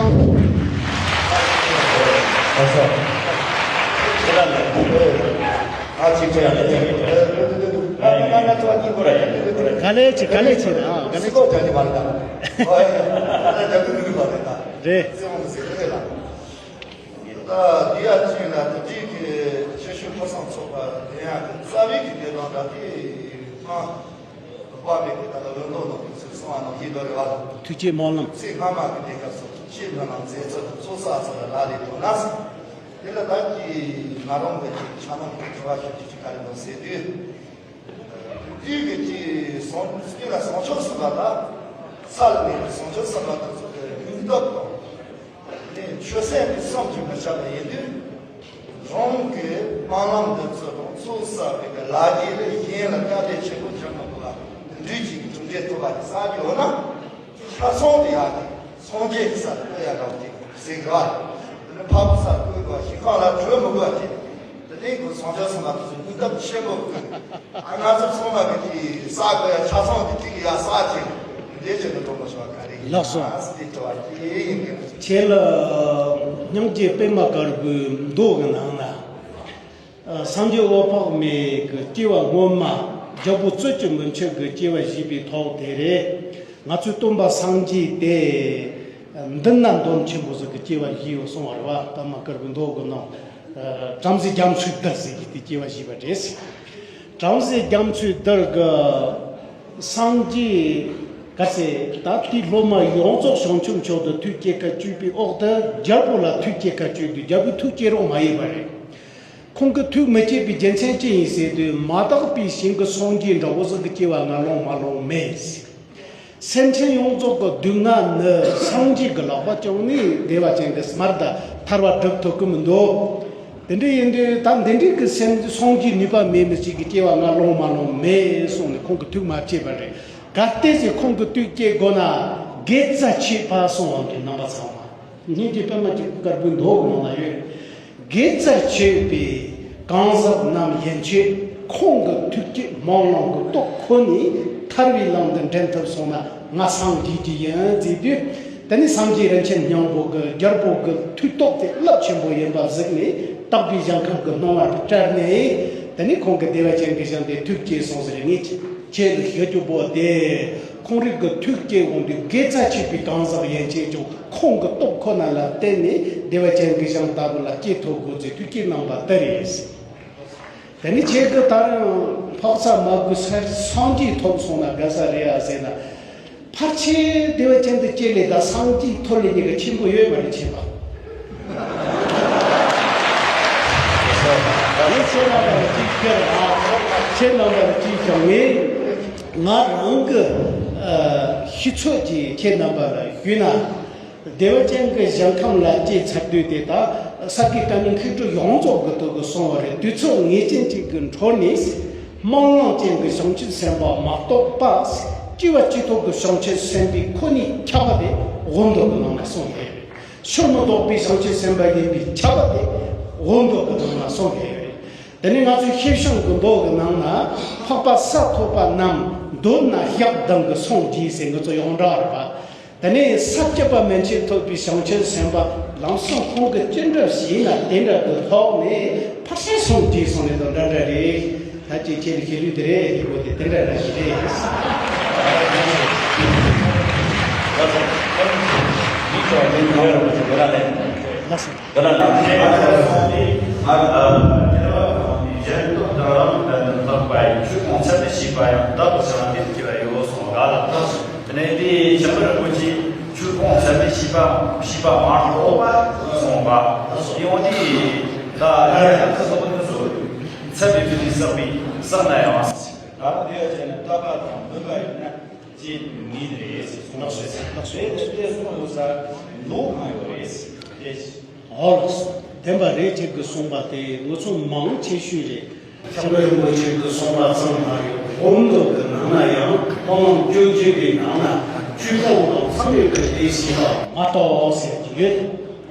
ཨ་ཅིག་ཅིག་ཡང་ལས་ཀྱང་ཡོད། ང་ང་ང་ཚོ་གཉིས་པོ་ར་ཡང་ཡོད་ར། ག་ལེ་ཆེ་ག་ལེ་ཆེ་ཨ་ག་ལེ་ཆེ། སྐོར་རྒྱག་གི་མ་རེད་ད། ཨོ་ཡ་ད་རྒྱབ་ཏུ་མི་འདུག་པ་རེད་ད། རེད། བརྩེ་བ་མི་ཟེར་གི་རེད་ལ། ད་འདི་ཡ་ཅིག་ན་དེ་འདྲའི་གི་ཆེ་ཤོས་ཕོ་བསམ་ཚོགས་པ་དེ་ཡང་གི་རྩ་བའི་གི་གནས་སྟངས་ད་དེ་ཨ། དཔག་མེད་ཀྱི་ད་ལྟ་ལོ་ཏོག་ནང་དུ་ཚུར་སོང་བ་ནང་བཞིན་དུ་རེ་བ་དང་། ཐུགས་བསྐྱེད་སྨོན་ལམ། ཚེ་སྔ་མ་གི་གནས་སྐབས་སུ་ཆེས་སྨོན་ལམ་མཛད་ཚུལ་དང་ཚོགས་བསགས་ཚུལ་ལ་ལ་ལས་དོ་ན། དེ་ལ་ད་ཀྱི་ང་རང་གི་ཅིག་ཆ་ནང་གི་དྲི་བ་ཞུ་རྒྱུ་ཅིག་ག་རེ་འདུག་ཟེར་དུས། དུས་ཀྱི་ཅིག་སོང་སྐྱེ་ལ་སོང་ཆོག་ཟིན་པ་ལ། ས་ལ་གནས་པའི་སོང་ཆོག་ཟིན་པ་དང་ཚོགས་པའི་སྙིང་སྟོབས་དང་། དེ་ཆོས་སེམས་ཀྱི་བསམ་གྱིས་མི་ཁྱབ་པ་ཡིན་དུས། རང་གི་སྨོན་ལམ་འདི་ཚོ་དང་ཚོགས་བསགས་པའི་གི་ལ་རྒྱ་ལས་གཞན་ལ་དཀའ་ལས་ཆེན་པོ་འཇོག་མི་དགོས་པ་དེ་འདྲའི་ཅིག་གི་གྲུབ་འབྲས་ཐོབ་པ་དེ་བསགས་ཡོད་ན། ཆ་ཚང་དེ་ཡག་གི་སངས་རྒྱས་ཀྱི་སར་བཀོད་ཡ་འདྲ་བོ་དེ་ཟེར་གི་བ། དེ་ནི་འཕགས་པའི་སར་བཀོད་དགོས་པ་ཞིག་གང་ལ་གྲོལ་མི་དགོས་པ་དེ། དེ་ནས་ཁོ་སངས་རྒྱས་སོང་ན་དེ་ཚོ་སྙིང་སྟོབས་ཆེན་པོ་དགོས། ཨ་ང་ཚོ་ཚང་མ་གི་དེ་ས་གོ་ཡ་ཆ་ཚང་གི་ཐིག་གི་ཡ་ས་ཆེ་འདྲེ་ཆེ་ནི་འགྲོ་མ་ཤོག་ག་རེ་ཡིན། ལགས་སོ། ཨ་སི་དེ་དྲི་བ་དེ་ཡིན་གི། ཁྱེད་ལ་སྙིང་རྗེ་པད་མ་དཀར་པོའི་མདོ་གི་ནང་ན། ཨ་སངས་རྒྱས་འོད་དཔག་མེད་ཀྱི་སྐྱེ་བ་སྔོན་མ་རྒྱལ་པོ་རྩོད་ཀྱི་མི་ཆོག་གི་སྐྱེ་བ་བཞེས་པའི་ཐོག་དེ་རེད། ང་ཚོའི་སྟོན་པ་སངས་རྒྱས་དེ་མདུན་ན་འདོམ་ཆེན་པོ་ཟིག་གི་སྐྱེ་བ་བཞེས་ཡོད་གསུང་བ་རེད་བ། པད་མ་དཀར་པོའི་མདོ་གི་ནང་། བྲམ་ཟེ་རྒྱ་མཚོའི་བདུད་ཟེར་གྱི་དེ་སྐྱེ་བ་བཞེས་པ་རེད། བྲམ་ཟེ་རྒྱ་མཚོའི་བདུད་ཀྱི་སངས་རྒྱས་ག་ཚད་ད་དེའི་སློབ་མ་ཡོངས་རྫོགས་བྱང་ཆུབ་མཆོག་ཏུ་ཐུགས་བསྐྱེད་ཁ་བཅུག་པའི་འོག་ཏུ་རྒྱལ་པོ་ལ་ཐུགས་བསྐྱེད་ཁ་བཅུག་དུས་རྒྱལ་པོས་ཐུགས་བསྐྱེད་རོགས་མ་ཡེད་པ་རེད། ཁོང་གི་ཐུགས་མི་བསྐྱེད་པའི་རྒྱུ་མཚན་ཅི་ཡིན་ཟེར་དུས་མ་དག་པའི་ཞིང་གི་སངས་རྒྱས་འདྲ་བོ་ཟིག་གི་སྐྱེ་བ་ང་ལོང་མ་ལོང་མེད་ཟེར། སེམས་ཅན་ཡོངས་རྫོགས་ཀྱི་སྡུག་བསྔལ་ནི་སངས་རྒྱས་ཀྱི་ལག་པ་བརྐྱངས་ནས་བདེ་བ་ཅན་གྱི་མར་དང་ཐར་བ་སྒྲུབ་ཐུབ་ཀྱི་མི་འདུག་དེ་འདྲ་ཡིན་དུས་ད་འདི་འདྲའི་གི་སེམས་སངས་རྒྱས་ནུས་པ་མེད་མི་ཞིག་གི་སྐྱེ་བ་ང་ལོང་མ་ལོང་མེད་གསུངས་ནས་ཁོང་གི་ཐུགས་མ་བསྐྱེད་པ་རེད། གལ་ཏེ་ཟེར་ཁོང་གི་ཐུགས་བསྐྱེད་དགོས་ན་ དགེ་རྩ་ཆོས་པ་གསུང་བ་འདི་རྣམ་པ་ཚང་མ་སྙིང་རྗེ་པད་མ་གི་བཀའ་པོད་མདོ་གི་ནང་ལ་ཡོད། དགེ་རྩ་ཆོས་པའི་གང་ཟག་རྣམས་ཡན་ཆད་ཁོང་གི་ཐུགས་ཀྱི་སྨོན་ལམ་གྱི་སྟོབས་ཁོ་ནས་ཐར་བའི་ལམ་དུ་འདྲེན་ཐུབ་སོང་ན་ང་སངས་རྒྱས་ཀྱི་ཡིན་ཟེར་དུས། དེ་ནི་སངས་རྒྱས་རིན་ཆེན་སྙིང་པོ་གི་རྒྱལ་པོ་གི་མཐུ་སྟོབས་དེ་རླབས་ཆེན་པོ་ཡིན་པ་གཟིགས་ནས་དག་པའི་ཞིང་ཁམས་ཀྱི་སྣང་བ་དེ་སྤྲད་ནས། དེ་ནི་ཁོང་གི་བདེ་བ་ཅན་གྱི་ཞིང་དེ་ཐུགས་བསྐྱེད་སོང་ཟེར། ངས་ཁྱེད་ལ་ཞུ་རྒྱུ་པོ་དེ། ཁོང་རིགས་ཀྱི་ཐུགས་བསྐྱེད་འོང་དུས་དགེ་རྩ་ཆོས་པའི་གང་ཟག་ཡན་ཆད་ཀྱང་ཁོང་གི་སྟོབས་ཁོ་ན་ལ་བརྟེན་ནས་བདེ་བ་ཅན་གྱི་ཞིང་ལྟ་བུ་ལ་སྐྱེ་ཐུབ་དགོས་ཚུལ་ཐུགས་བསྐྱེད་གནང་བ་དེ་རེད། དེ་ནི་ཁྱེད་ཀྱི་ད་རུང་འཕག་འཚག་མ་དགོས་སར་སངས་རྒྱས་ཐོབ་སོང་ན་དགའ་ས་རེད་ཨ་ཟེར་ན། ཕལ་ཆེར་བདེ་བ་ཅན་དུ་སྐྱེ་ལས་ད་སངས་རྒྱས་ཐོབ་ལས་ཉེ་གི་ཆེན་པོ་ཡོད་མ་རེད་ཁྱེད་པ། ངས་ཁྱེད་རྣམ་པ་ལ་གཅིག་ཁྱེར་ཨ། ཁྱེད་རྣམ་པ་ལ་གཅིག་ཞུ། ངས་ང་རང་གི་ཤེས་ཚོད་ཀྱིས་ཁྱེད་རྣམ་པ་ལ་ཞུས་ན། བདེ་བ་ཅན་གྱི་ཞིང་ཁམས་ལ་སྐྱེས་ཚར་དུས་དེ་དག་ས་དགེ་བཀའ་རྙིང་མཁས་གྲུབ་ཡོངས་རྫོགས་ཀྱི་ཐོག་གི་སོང་བ་རེད། དུས་ཚོད་ངེས་ཅན་ཅིག་གི་འཕྲོ་ནས་སྨོན་ལམ་ཅན་གྱི་བྱང་ཆུབ་སེམས་དཔའ་མ་གཏོགས་པ། སྐྱེ་བ་སྤྱི་ཐོག་གི་བྱང་ཆུབ་སེམས་དཔའི་ཁོ་ནའི་ཁྱབ་པ་དེ་དབང་མདོ་གི་ནང་ན་གསུངས་ཡོད། ཕྱིར་མི་ལྡོག་པའི་བྱང་ཆུབ་སེམས་དཔའ་ཡིན་པའི་ཁྱབ་པ་དེ་དབང་མདོ་གི་ནང་ན་གསུངས་ཡོད། དེ་ནས་ང་ཚོའི་ཤེར་ཕྱིན་གྱི་མདོ་གི་ནང་ན་འཕགས་པ་ས་ཐོབ་པ་རྣམས་མདོར་ན་ཞག་དང་གི་སངས་རྒྱས་ཟེར་ང་ཚོ་ཡོངས་གྲགས་རེད་པ། དེ་ནས་ས་བཅུ་པ་མན་ཆད་ཐོབ་པའི་བྱང་ཆུབ་སེམས་དཔའ་ལམ་སང་ཁོང་གིས་ཅི་འདྲ་བྱས་ན་དེ་འདྲ་གི་ཐོག་ནས་ཕར་ཕྱིན་སངས་རྒྱས་སོང་ནས་དང་འདྲ་འདྲ་རེད། ད་ཅིག་ཁྱེད་ལ་ཤེས་ལུགས་དེ་རེད། དེ་གོ་དེ་དེ་འདྲ་ར་ཞིག་རེད། ལགས་སོ། དེ་ལ་ལ་གཞན་སྟོབས་དང་རང་ལུགས་ལ་ནི་ལྷག་པ་ཡི་ཆོས་སྤོང་ཚད་མེད་ཞེས་པ་ཡང་བདག་ཏུ་བྱ་བ་འདི་སྐྱེ་བ་ཡོད་གསུངས་པ་ལ། དེ་ནས་དེའི་བྱ་བ་རིན་པོ་ཆེ་ཆོས་སྤོང་ཚད་མེད་ཞེས་པ་ཞེས་པ་མ་གཏོགས་པ་གསུངས་པ། དེ་ཡང་དེ་ད་ཡ་ཡ་ཁ་སོགས་པ་དེ་ཚོ་ཚད་མེད་པའི་དུས་བསགས་པའི་བསགས་ན་ཡང་། ད་དེ་བྱས་ན་ལྟ་བ་དང་འདུན་པ་ཡོད་ན། ཅེས་ངེས་རེད་ཟེར་གསུངས་པ་རེད། དེ་གསུངས་ཡོད་ས་ལོ་གང་ཡོད་རེད་ཟེར་ཏེ། འོ་ལགས་སོ། བདེན་པ་རེད། ཁྱེད་ཀྱིས་གསུངས་པ་དེ་ང་ཚོ་མང་ཆེ་ཤོས་རེད། ཤམ་རིན་པོ་ཆེ་གིས་གསུངས་པ་ཙམ་མ་ཡིན། སྒོམ་མདོ་གི་ནང་ན་ཡང་སྨོན་ལམ་བཅོ་བརྒྱད་པའི་ནང་ན་ཆོས་སྤོང་དང་མཚམས་མེད་ཀྱི་ལས་བྱེད་པ་མ་གཏོགས་ཟེར་གྱི་ཡོད།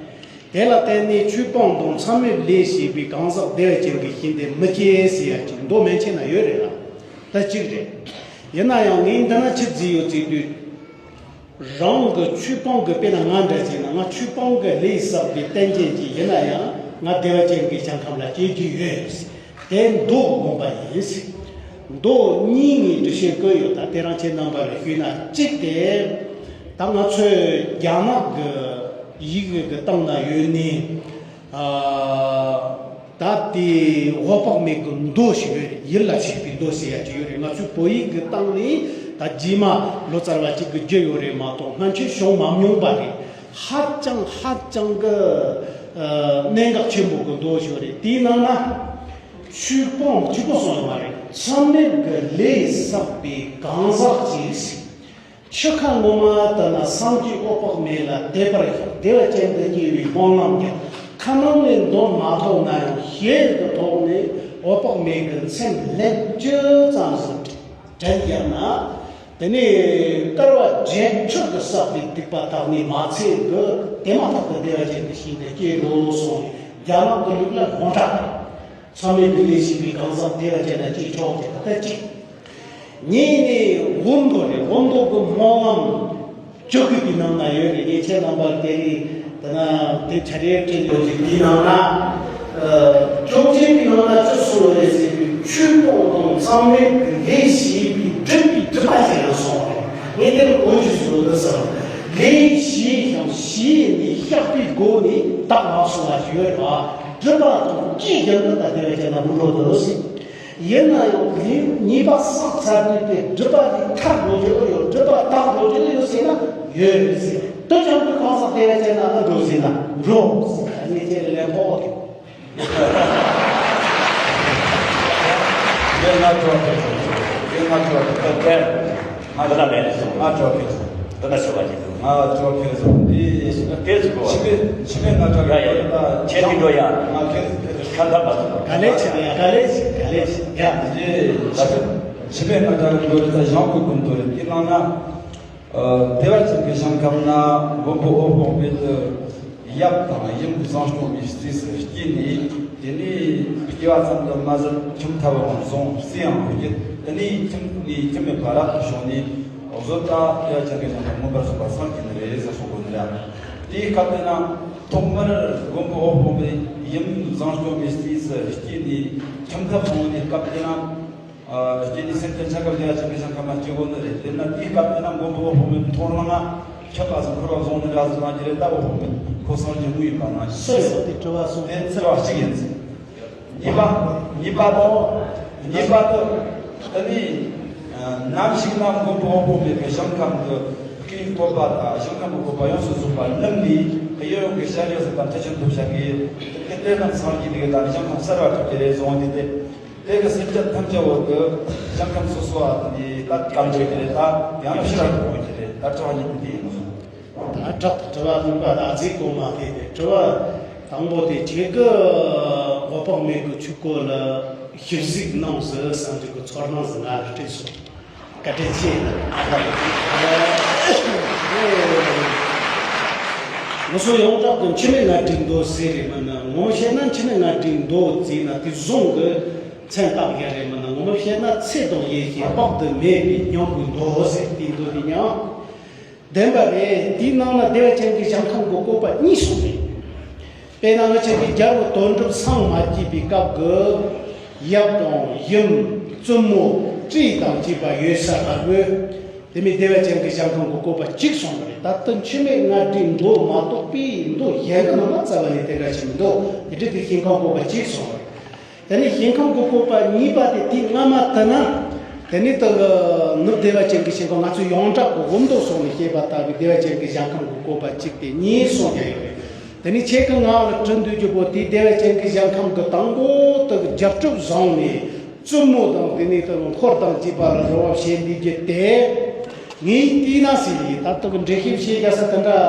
དེ་ལ་བརྟེན་ནས་ཆོས་སྤོང་དང་མཚམས་མེད་ལས་བྱེད་པའི་གང་ཟག་བདེ་བ་ཅན་གྱི་ཞིང་དེ་མི་སྐྱེ་ཟེར་ཡ་ཅིག་མདོ་མན་ཆད་ན་ཡོད་རེད་ལ། ད་གཅིག་རེད། ཡིན་ན་ཡང་ངས་འདི་ན་ཆི་བརྩིས་ཡོད་ཟེར་དུས། རང་གི་ཆོས་སྤོང་གི་དཔེར་ན་ང་འདྲ་ཅིག་ན་ང་ཆོས་སྤོང་གི་ལས་བསགས་པའི་རྟེན་ཅན་ཅིག་ཡིན་ན་ཡང་ང་བདེ་བ་ཅན་གྱི་ཞིང་ཁམས་ལ་སྐྱེ་རྒྱུ་ཡོད། དེ་མདོ་དགོངས་པ་ཡིན། མདོ་གཉིས་ངས་འགྲེལ་བཤད་བཀོད་ཡོད། ད་དེ་རང་ཁྱེད་རྣམ་པ་ལ་ཞུས་ན་གཅིག་དེ། ད་ང་ཚོས་རྒྱ་ནག་གི་ཡི་གེ་གི་སྟེང་ན་ཡོད་ནི། ཨ། ད་དེ་འོད་དཔག་མེད་ཀྱི་མདོ་ཞིག་ཡོད་རེད། ཡིད་ལ་བྱེད་པའི་མདོ་ཟེར་ཡ་ཅིག་ཡོད་རེད། ང་ཚོའི་བོད་ཡིག་གི་སྟེང་ནས་ད་རྗེས་མ་ལོ་ཙཱ་བ་གཅིག་གིས་བསྒྱུར་ཡོད་རེད་མ་གཏོགས་སྔ་ཕྱི་བྱུང་མ་མྱོང་པ་རེད། ཧ་ཅང་ཧ་ཅང་གི་ཨ། གནད་འགག་ཆེན་པོ་གི་མདོ་ཞིག་ཡོད་རེད། དེའི་ནང་ན་ཆོས་སྤོང་གཅིག་པོ་གསུངས་ཡོད་མ་རེད། མཚམས་མེད་ཀྱི་ལས་བསགས་པའི་གང་ཟག་ཅིག་ཟེར། འཆི་ཁ་ངོ་མ་ལྟར་ན་སངས་རྒྱས་འོད་དཔག་མེད་ལ་དད་པར་ཞུགས། བདེ་བ་ཅན་དུ་སྐྱེ་བའི་སྨོན་ལམ་བརྒྱབ། ཁ་ནང་ནས་འདོན་མ་ཐུབ་ན་ཡང་ཞལ་གྱི་ཐོག་ནས་འོད་དཔག་མེད་ཀྱི་མཚན་ལན་བཅུ་ཙམ་ཞིག་དྲན་བརྒྱབ་ན། དེ་ནས་བསྐལ་པ་བརྒྱད་ཅུ་གི་བསགས་པའི་སྡིག་པ་དག་ནས་མ་ཚད་དུ་དེ་མ་ཐག་ཏུ་བདེ་བ་ཅན་གྱི་ཞིང་དུ་སྐྱེ་རོ་གསུངས། རྒྱ་ནག་གི་ལུགས་ལ་དགོངས་འགྲེལ། མཚམས་མེད་དུ་ལས་བྱེད་པའི་གང་ཟག་བདེ་བ་ཅན་ན་སྐྱེས་ཆོག་ཅེས་པ་ད་གཅིག་གཉིས་ནི་འོད་མདོ་རེད། འོད་མདོ་གི་སྨོན་ལམ་བཅོ་བརྒྱད་པའི་ནང་ན་ཡོད་རེད། ངས་ཁྱེད་རྣམ་པར་དེ་རིང་དེ་ན་དེ་ཆ་རེ་སྤྲད་ཡོད་ཅིག་དེའི་ནང་ན་ཨ། བཅོ་བརྒྱད་པའི་ནང་ན་ཅི་གསུངས་རེད་ཟེར་དུས་ཆོས་སྤོང་དང་མཚམས་མེད་ཀྱི་ལས་བྱེད་པའི་སྒྲུབ་པའི་སྒྲུབ་པ་ཞིག་ཡང་གསུངས་རེད། ངས་དེ་ལ་གོ་རྒྱུ་ཞིག་ཡོད་ཟེར། ལས་བྱས་ཤིང་བྱས་ནས་བཤགས་པའི་སྒོ་ནས་བདག་ལ་སོགས་པ་ཞིག་ཡོད་རེད་བ། སྒྲུབ་པ་དང་སྐྱེས་ཀྱང་ད་བདེ་བ་ཅན་ན་མི་འགྲོ་འདུག་ཟེར། ཡིན་ན་ཡང་ལས་ཉེས་པ་བསགས་ཚར་དུས་དེ་སྒྲུབ་པ་དེ་མཐར་འགྲོ་རྒྱུ་ཡོད། སྒྲུབ་པ་དག་འགྲོ་རྒྱུ་ཡོད་ཟེར་ན་ཡོད་ཟེར། དེ་ཙམ་དུ་གང་ཟག་བདེ་བ་ཅན་ན་ཨ་འགྲོ་ཟེར་ན་འགྲོ་ཟེར། ཨ་ནི་དེ་ལས་ཕོག་དེ། ཡིན་ན་འགྲོ་དེ། ཡིན་ན་འགྲོ་དེ། ང་ད་ལ་ལས་སོང་། ང་འགྲོ་གི་སོང་། ད་ལྟ་ཤོད་པ་ཅིག་ང་འགྲོ་གི་སོང་། དེ་དེ་ཟིག་གོ། ཕྱི་མི་ཕྱི་མི་ང་འགྲོ་གི་ཡ་ཡ། ཡ་ཁྱེད་ཀྱི་འགྲོ་ཡ། ང་ཁྱེད་ཁྱེད་ཁ་ཁ་མ་སོང་། ག་ལེ་ཆེ་ཡ། ག་ལེ་ཆེ། ག་ལེ་ཆེ་ཡ། དེ་ད་ཕྱི་མི་ང་འགྲོ་གི་འགྲོ་རེད། ད་ཞང་ཁུ་ཀུན་ཏུ་རེད། དེ་ནང་ན། བདེ་བ་ཅན་གྱི་ཞིང་ཁམས་ན་མགོན་པོ་འོད་དཔག་མེད་དུ་ཡབ་དང་ཡུམ་བཟང་སྐྱོང་བའི་རྩིས་སུ་སྐྱེས་ནས། དེ་ནས་སྐྱེ་བ་ཙམ་དུ་མ་ཟད། ཁྱིམ་ཐབ་ཡང་བཟུང་། རྩིས་ཡང་བགྱིས། དེ་ནས་ཁྱིམ་ནས་ཁྱིམ་མེད་པར་བྱོན་ནས། བཟོད་པ་བདེ་བ་ཅན་གྱི་ཞིང་ཁམས་མངོན་པར་རྫོགས་པར་སངས་རྒྱས་ནི་རེད་ཟེར་གསུང་གོ་ནི་རེད། དེའི་སྐབས་དེ་ན་ཐོག་མར་མགོན་པོ་འོད་དཔག་མེད་ཡུམ་བཟང་སྐྱོང་བའི་རྩིས་སུ་སྐྱེས་ནས། ཁྱིམ་ཐབ་བཟུང་ནས་སྐབས་དེ་ན། ཨ། སྐྱེས་ནས་སེམས་ཅན་ཆ་ཁྱབ་བདེ་བ་ཅན་གྱི་ཞིང་ཁམས་ལ་སྐྱེ་དགོས་ནི་རེད། དེ་ན་དེའི་སྐབས་དེ་ན་མགོན་པོ་འོད་དཔག་མེད་མཐོང་སྣང་ན་ཁྱབ་པ་ཟིག་འཁོར་བ་བཟུང་ནི་འདྲ་ཟིག་ལ་ཉེ་རེ་ལྟ་བུ་ཕོག་མེད་ཁོ་སངས་རྒྱས་དངོས་ཡིན་པ་ནང་བཞིན། སོ་སོ་དེ་དྲི་བ་སོང་། དེ་ཚེ་བ་གཅིག་ཡིན་ཟིག་གཉིས་པ། གཉིས་པ་དང་། གཉིས་པ་དུ། དེ་ནི་ནམ་ཞིག་ན་མགོན་པོ་འོད་དཔག་མེད་ཀྱི་ཞིང་ཁམས་ཀྱི་སྐུའི་བཀོད་པ་དང་ཞིང་ཁམས་ཀྱི་བཀོད་པ་ཡོངས་སུ་རྫོགས་པ་བསྣུབས་ནས། གཡས་གཡོན་གྱི་སྤྱན་རས་གཟིགས་དང་ཐེག་ཆེན་ཐོབ་བྱ་གི་དེ་དེ་རྣམས་སངས་རྒྱས་དེ་གི་དང་ཞིང་ཁམས་གསར་བ་གྲུབ་ཀྱི་རེད་གསུངས་ཏེ། དེ་དེ་གི་སེམས་ཅན་ཐམས་ཅད་འོག་གི་ཞིང་ཁམས་སོ་སོ་བ་དེ་ནི་ད་སྐམ་འགྲོ་གི་རེད། ད་ཡང་ན་ཕྱི་ར་འགྲོ་གི་རེད། ད་དྲི་བ་གཉིས་པོ་དེ་ཡིན་ནོ། ད་དྲག་ཏུ་དྲི་བ་གཉིས་པ་ལ་རྫིག་གོ་མ་དེ་དེ་དྲི་བ་དང་པོ་དེ་ཁྱེད་ཀྱི་འོད་དཔག་མེད་ཀྱི་ཆོས་སྐོར་ལ་ཞིབ་གཟིགས་གནང་ཟེར་བསམ་གྱི་གི་ཚོར་སྣང་ཟེར་ང་ལ་སྤྲད་སོང་། བཀའ་དྲིན་ཆེ། ང་ཚོ་ཡོངས་གྲགས་ཀྱི་འཆི་མེད་ལྔ་སྡེའི་མདོ་ཟེར་རེད་མིན་ན། ངོ་མ་བཤད་ན་འཆི་མེད་ལྔ་སྡེའི་མདོ་ཟེར་ན་དེ་བཟུང་གི་མཚན་བཏགས་ཡ་རེད་མིན་ན། ངོ་མ་བཤད་ན་ཚེ་དང་ཡེ་ཤེས་དཔག་ཏུ་མེད་པའི་སྙིང་པོའི་མདོ་ཟེར་དེའི་མདོ་དེ་ཡང་བདེན་པ་རེད། དེའི་ནང་ན་བདེ་བ་ཅན་གྱི་ཞིང་ཁམས་ཀྱི་བཀོད་པ་གཉིས་གསུངས་རེད། དཔེར་ན་ང་ཅག་གི་རྒྱལ་པོ་དོན་གྲུབ་སངས་མ་རྒྱས་པའི་སྐབས་ཀྱི་ཡབ་དང་ཡུམ། བཙུན་མོ། སྤྲེའུ་དང་བཅས་པ་ཡོད་ས་ལྟ་བུ། དེ་མིན་བདེ་བ་ཅན་གྱི་ཞིང་ཁམས་ཀྱི་བཀོད་པ་གཅིག་གསུངས་པ་རེད། ད་ལྟ་འཆི་མེད་ལྔ་སྡེའི་མདོ་མ་གཏོགས་པའི་མདོ་གཞན་གྱི་ནང་ན་རྩ་བ་ནས་དེ་འདྲ་ཞིག་མི་འདུག་དེ་འདྲ་དེ་ཞིང་ཁམས་བཀོད་པ་གཅིག་གསུངས་པ་རེད། དེ་ནས་ཞིང་ཁམས་ཀྱི་བཀོད་པ་གཉིས་པ་དེ་དེའི་སྔ་མ་དེ་ན། དེ་ནས་དེ་གི་ནུབ་བདེ་བ་ཅན་གྱི་ཞིང་ཁམས། ང་ཚོས་ཡོངས་གྲགས་ཀྱི་འོག་མདོ་སོགས་ནས་བཤད་པ་ལྟ་བུའི་བདེ་བ་ཅན་གྱི་ཞིང་ཁམས་ཀྱི་བཀོད་པ་གཅིག་དེ་གཉིས་གསུངས་ཀྱི་ཡོད་རེད། དེ་ནས་ཁྱེད་ཀྱི་ངག་ལ་དྲི་འདོད་རྒྱུ་བོ་དེ་བདེ་བ་ཅན་གྱི་ཞིང་ཁམས་ཀྱི་དང་པོ་དེ་གི་རྒྱལ་སྲིད་བཟུང་ནས་བཙུན་མོ་དང་དེ་ནས་དེ་འཁོར་དང་བཅས་པ་ལ་རོལ་བ་བྱེད་འདི་རྒྱུ་དེ། ངས་བལྟས་ན་ཟེར་ཡིན། ད་ལྟ་གི་འགྲེལ་བཤད་བྱེད་རྒྱ་ས་དེ་འདྲ་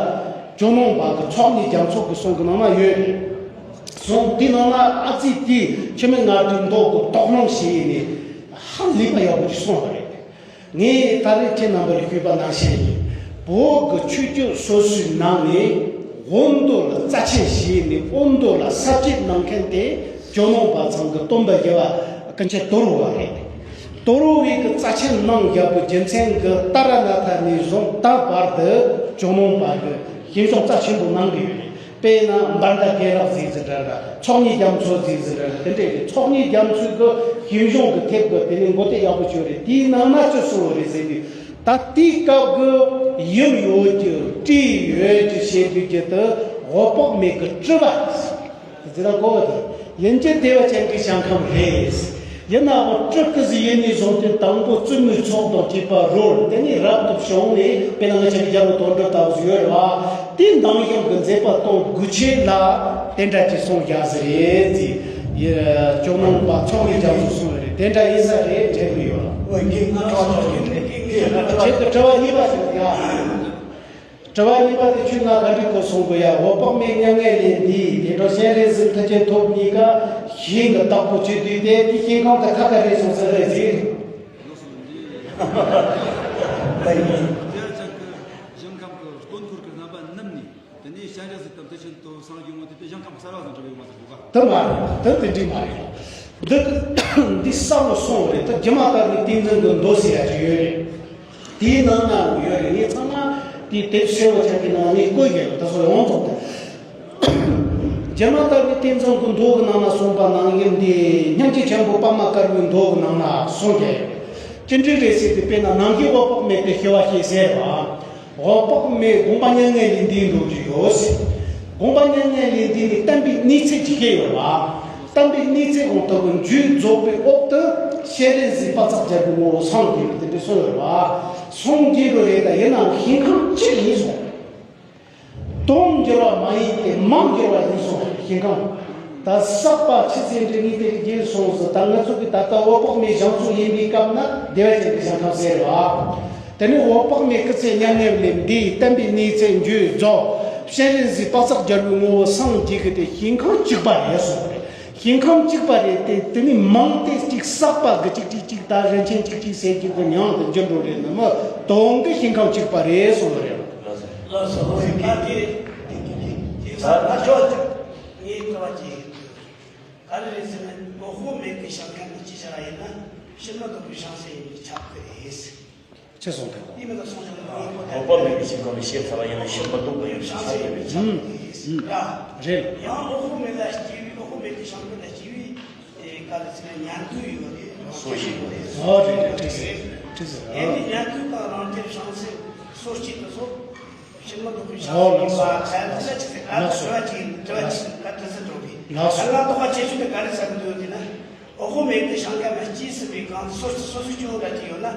ཇོ་ནང་པ་གི་ཚོགས་གཉིས་རྒྱ་མཚོ་གི་གསུང་གི་ནང་ན་ཡོད་རེད། གསུང་དེའི་ནང་ན་ཨ་ཙི་དེས་འཆི་མེད་ལྔ་སྡེའི་མདོ་གི་དོགས་སློང་བྱས་ནས་ཧ་ལས་པ་ཡག་པོ་ཞིག་གསུངས་པ་རེད། ངས་ད་རེས་ཁྱེད་རྣམ་པར་ཞུས་པ་ནང་བཞིན་ཡིན། བོད་ཀྱི་ཆོས་བརྒྱུད་སོ་སོའི་ནང་ནས་འོ་མདོ་ལ་རྩ་ཆེན་བྱས་ནས་འོ་མདོ་ལ་ཟབ་ཁྲིད་གནང་མཁན་དེ་ཇོ་ནང་པ་ཚང་གི་སྟོན་པ་རྒྱལ་བ་ཀུན་མཁྱེན་དོ་རུ་བ་རེད། དོ་རུ་བའི་གི་རྩ་ཆེན་གནང་རྒྱག་པའི་རྒྱུ་མཚན་གྱིས་ཏཱ་ར་ནཱ་ཐ་ནས་བཟུང་ད་བར་དུ་ཇོ་ནང་པ་གི་ཞིབ་འཇུག་རྩ་ཆེན་པོ་གནང་གི་ཡོད་རེད། དཔེར་ན་འབར་མདའ་དགེ་ལེགས་ཟེར་ཟིན་འདྲ་འདྲ། ཚོགས་གཉིས་རྒྱ་མཚོ་ཟེར་ཟིན་འདྲ་འདྲ། དེ་འདྲའི་ཚོགས་གཉིས་རྒྱ་མཚོའི་གི་ཞིབ་འཇུག་གི་དེབ་གི་དེ་ནས་མགོ་དེབ་ཡག་པོ་བྱོས་རེད། དེའི་ནང་ན་ཅི་གསུངས་རེད་ཟེར་དུས། ད་དེའི་སྐབས་ཀྱི་ཡུམ་ཡོད་ཀྱི་སྤྲེའུ་ཡོད་ཀྱི་བྱེད་དུས་ཀྱི་དེ་འོད་དཔག་མེད་ཀྱི་སྤྲུལ་པ། དེ་ལ་གོ་བ་དེ་ཡིན་གྱི་བདེ་བ་ཅན་གྱི་ཞིང་ཁམས་རེད། ཡིན་ནའང་སྤྲུལ་སྐུ་ཟིག་ཡིན་ནས་བཟུང་སྟེ་དང་པོ་བཙུན་མོའི་ཚོགས་དང་བཅས་པ་རོལ། དེ་ནས་རབ་ཏུ་བྱུང་ནས་དཔེར་ན་ང་ཅག་གི་རྒྱལ་པོ་དོན་གྲུབ་ལྟ་བུ་ཟིག་ཡོད་རེད་བ། དེའི་འདམ་གཞུང་གི་མཛད་པ་སྟོན་དགོས་ཆེད་ལ་དེ་འདྲ་ཅིག་གསུངས་བཞག་ཟིག་རེད་ཟེར། ཡ། ཇོ་ནང་པ་ཚོགས་ནས་རྒྱ་མཚོ་གསུངས་ཡོད་རེད། དེ་འདྲ་ཡིན་ས་རེད་དྲན་གི་ཡོད། འོ་འདི་ང་ཁྲོ་ཁྲོ་ཡིན་ནས་འདི་འདི་ང་ཁྲོ། ཁྱེད་ཀྱི་དྲི་བ་གཉིས་པ་ཞིག་ཡ། དྲི་བ་གཉིས་པ་དེ་ཁྱོད་ང་ག་འདྲ་གོ་སོང་གི་ཡ། འོད་དཔག་མེད་མྱ་ངན་ལས་འདས། དེ་འཕྲོ་སྤྱན་རས་གཟིགས་ཐུགས་རྗེ་ཐོབ་གཉིས་ཀ་ཞིང་གི་བདག་པོ་བྱེད་དུས་དེ་དེ་ཞིང་ཁམས་དེ་ཁ་ཁ་རེད་སོང་ཟེར་རེད་ཟེར། ལགས་སོ། འདི་ད་ཡིན། དེར་ཅག་གི་ཞིང་ཁམས་ཀྱི་སྟོན་འཁོར་གྱི་རྣམ་པ་བསྣམས་ནས། དེ་ནས་སྤྱན་རས་གཟིགས་དང་དེ་བཞིན་དུ་སངས་རྒྱས་འོང་དུས་དེ་ཞིང་ཁམས་གསར་བ་ཟིག་འགྲུབ་ཡོད་མ་ཟིག་གོ་ག་དེ་མ་རེད། དེ་དེ་འདྲ་མ་རེད། འདི་འདི་གསར་བ་སོང་བ་རེད། ད་སྒྱུ་མ་ལྟ་བུའི་ཏིང་འཛིན་གྱི་མདོ་ཟེར་ཡ་ཅིག་ཡོད་རེད། དེའི་ནང་ན་ཡོད་རེད། ངས་ཚང་མ་དེའི་དེབ་སེར་བོ་ཆ་གི་ནང་ནས་བཀོད་ཡོད། ད་སོ་ཡོང་ཐོག་ཏུ་སྒྱུ་མ་ལྟ་བུའི་ཏིང་འཛིན་གྱི་མདོ་གི་ནང་ན་གསུངས་པ་ནང་བཞིན་དེ་སྙིང་རྗེ་ཆེན་པོ་པདྨ་དཀར་པོའི་མདོ་གི་ནང་ན་གསུངས་ཏེ། ཅི་འདྲ་རེད་ཟེར་དུས་དཔེར་ན་ནམ་མཁའི་འོད་དཔག་མེད་དེ་ཞི་བ་ཞེས་ཟེར་བ། འོད་དཔག་མེད་དགོངས་པ་མྱ་ངན་ལས་འདས་འགྲོ་རྒྱུ་ཡོད་ཟེར། དགོངས་པ་མྱ་ངན་ལས་འདས་ནས་བསྟན་པའི་གནས་ཚད་ཅིག་བཤད་ཡོད་པ། བསྟན་པའི་གནས་ཚད་གང་ལྟ་བུ་མཇུག་རྫོགས་པའི་འོག་ཏུ་སྤྱན་རས་གཟིགས་དཔག་བསམ་རྒྱལ་པོའི་ངོ་བོ་སངས་རྒྱས་པ་དེ་འདྲ་གསུངས་ཡོད་པ། སངས་རྒྱས་པ་རེད། ད་ཡིན་ནའང་ཞིང་ཁམས་གཅིག་ཡིན་གསུངས། དོན་འགྱུར་བ་མ་ཡིན་ཏེ་མང་འགྱུར་བ་ཡིན་གསུངས། ཞིང་ཁམས་ད་བསགས་པ་ཆུ་ཚན་འདྲ་གཉིས་དེ་རྒྱས་སོང་ཟེར། ད་ང་ཚོ་གི་ད་ལྟ་འོད་དཔག་མེད་ཞིང་ཚོ་ཡིན་པའི་སྐབས་ན་བདེ་བ་ཅན་གྱི་ཞིང་ཁམས་ཟེར་བ། དེ་ནས་འོད་དཔག་མེད་སྐུ་ཚེ་མྱ་ངན་ལས་འདས། བསྟན་པའི་གནས་ཚད་མཇུག་རྫོགས། སྤྱན་རས་གཟིགས་དཔག་བསམ་རྒྱལ་པོའི་ངོ་བོ་སངས་རྒྱས་ཀྱི་དེ་ཞིང་ཁམས་གཅིག་པ་རེད་གསུངས་པ་རེད། ཞིང་ཁམས་གཅིག་པ་རེད་དེ། དེ་ནས་མང་སྟེ་གཅིག་བསགས་པ་གི་གཅིག་གཅིག་གཅིག་ད་རིན་ཆེན་གཅིག་གཅིག་ཟེར་གཅིག་གི་མྱང་དུ་འགྱུར་འགྲོ་རེད་ནི་མི། དོན་གྱི་ཞིང་ཁམས་གཅིག་པ་རེད་གསུངས་པ་རེད། ལགས་སོ། ལགས་སོ། ད་དེ་དེ་དེ་དེ་ད་ད་ཆོག་ཅིག་ངས་དྲི་བ་ཅིག་ག་རེ་རེད་ཟེར་ན། འོ་ཧོ་མེད་པའི་ཞིང་ཁམས་ནི་ཅི་བྱ་བ་ཡིན་ན། ཕྱིར་མི་ལྡོག་པའི་བྱང་སེམས་ཡིན་པས་ཁྱབ་ཀྱི་རེད། ཅི་གསུངས་ཐལ། འོ་ཧོ་མེད་པའི་ཞིང་ཁམས་ནི་ཤེས་ཚར་བ་ཡིན་ན། ཕྱིར་མི་ལྡོག་པའི་བྱང་སེམས་ཡིན་པས་ཁྱབ་ཀྱི་རེད། རེད། ཡང་འོ་ཧོ་མེད་ལ་སྐྱེ་བའི། འོ་ཧོ་མེད་པའི་ཞིང་ཁམས་ལ་སྐྱེ་བའི། དེ་ག་རེ་ཟེར་ན། ཉན་ཐོས་ཡོད་རེད། རང་རྒྱལ་ཡོད་རེད། ཨོ་རེད་རེད། འགྲིག་སོང་འགྲིག་སོང་། དེ་ནི་ཉན་ཐོས་དང་རང་རྒྱལ་བྱང་སེམས་སོ་སྐྱེ་དེ་ཚོ་ཕྱིར་མི་ལྡོག་པའི་བྱང་སེམས་ཡིན་པ་ཁྱབ་ཀྱི་རེད་ཟེར་ཏེ། ད་དྲི་བ་ཅིག་དྲི་བ་ཅིག་ད་དྲི་ཟིན་འགྲོ་གི། ལགས་སོ། ད་ང་རྟོགས་པ་ཆེ་ཤོས་དེ་ག་རེ་ཟེར་གྱི་འདུག་ཟེར་ན། འོ་ཧོ་མེད་པའི་ཞིང་ཁམས་ལ་སྐྱེས་ཟིན་པའི་སྒང་དུ་སོ་སོ་སོ་སོའི་སྐྱེ་བོ་འདྲ་ཅིག་ཡོད་ན།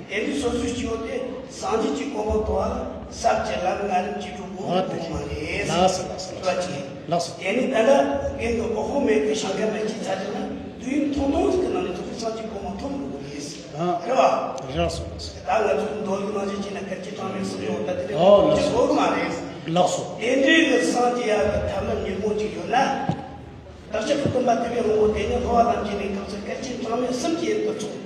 དེ་འདྲའི་སོ་སོའི་སྐྱེ་བོ་དེ་སངས་རྒྱས་ཀྱི་གོ་འཕང་ཐོབ་པ་ལ་ཟབ་ཀྱི་ལམ་ང་རིམ་གྱིས་སྒྲུབ་དགོས་ཨ་དེ་དགོས་མ་རེད། ལགས་སོ་ལགས་སོ། དྲི་བ་ཅིག་ལགས་སོ། དེ་ནི་ད་ལྟ་རྒན་གྱིས་འོ་ཧོ་མེད་པའི་ཞིང་ཁམས་ལ་སྐྱེས་ཚར་རྗེས་ན། དུས་ཡུན་ཐུང་ཐུང་ཞིག་གི་ནང་ནས་ཐུགས་སངས་རྒྱས་གོ་འཕང་ཐོབ་འགྲོ་གི་རེད། ཨ་རེད་བ། རེད་སོང་ལགས་སོ། ད་ང་ཚོའི་མདོ་ཡི་ནང་བཞིན་བྱས་ན་སྐད་ཅིག་གྲངས་མེད་གསུམ་ཡོད། ད་དེ་ནས་ཨོ་ལགས་སོ། དགོས་གི་མ་རེད། ལགས་སོ། དེ་འདྲའི་གི་སངས་རྒྱས་ཡག་གི་ཐབས་ལམ་ཉོན་མོངས་ཅིག་ཡོད་ན། བདག་ཅག་གི་སྟོན་པ་དེ་བས་མང་པོ་དེ་ནི་འཕོ་བ་ལམ་གྱི་གནས་སྐབས་སུ་སྐད་ཅིག་གྲངས་མེད་གསུམ་གྱི་ཡུན་དུ་ཚོགས་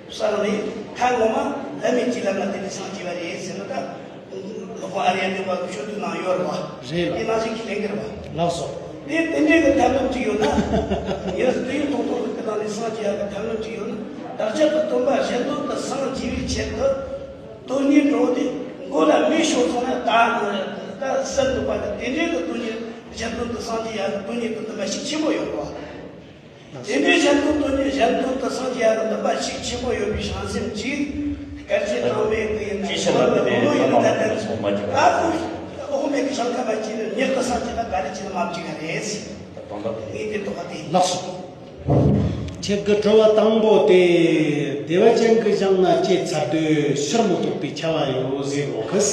བསགས་ནས། ད་ངོ་མ་བླ་མེད་ཀྱི་ལམ་ལ་བརྟེན་ནས་སངས་རྒྱས་པ་རེད་ཟེར་ན། ད་སློབ་དཔོན་ཨཱརྱ་དེ་བ་གི་ཆོས་བསྡུས་ནང་ཡོད་རེད་བ། རེད་ལ། དེ་ནང་བཞིན་གྱི་ལས་འགུལ་རེད་བ། ལགས་སོ། དེ་དེ་འདྲའི་གི་ཐབས་ལམ་ཅིག་ཡོད་ན། ཡིན་ན་དུས་ཡུན་ཐུང་ཐུང་གི་ནང་ནས་སངས་རྒྱས་ཡག་གི་ཐབས་ལམ་ཅིག་ཡོད་ན། བདག་ཅག་གི་སྟོན་པ་གཞན་དོན་དུ་སངས་རྒྱས་པའི་ཆེད་དུ། དོན་གཉེར་འགྲོ་དེ་མགོ་ལ་མེ་ཤོར་སོང་ན་ད་ད་སད་འདུག་པ་དང་། དེ་འདྲའི་གི་དོན་གཉེར་གཞན་དོན་དུ་སངས་རྒྱས་ཡག་གི་དོན་གཉེར་གྱི་འདུན་པ་ཤུགས་ཆེན་པོ་ཡོད་རེད་བ། དེ་འདྲའི་གཞན་དོན་དོན་གཉེར། གཞན་དོན་དུ་སངས་རྒྱས་ཡག་གི་འདུན་པ་ཤུགས་ཆེན་པོ་ཡོད་པའི་བྱང་སེམས་ཀྱིས། སྐད་ཅིག་གྲངས་མེད་ཀྱི་ཡིན་ན། ཅི་ཕྱིར་ལ་དེ་འདྲའི་ཡིན་ན། ད་ལྟ་འོ་ཧོ་མེད་ཀྱི་ཞིང་ཁམས་ལ་སྐྱེས་ནས་མྱུར་དུ་སངས་རྒྱས་ན་ག་རེ་བྱས་ན་མ་བྱེད་ཀ་རེད། ངས་དེ་རྟོགས་པ་དེ། ལགས་སོ། ཁྱེད་ཀྱི་དྲི་བ་དང་པོ་དེ། བདེ་བ་ཅན་གྱི་ཞིང་ན་སྐྱེས་ཚར་དུས་ཕྱིར་མི་ལྡོག་པའི་ཁྱབ་པ་ཡོད་ཟེར་གོ་གི།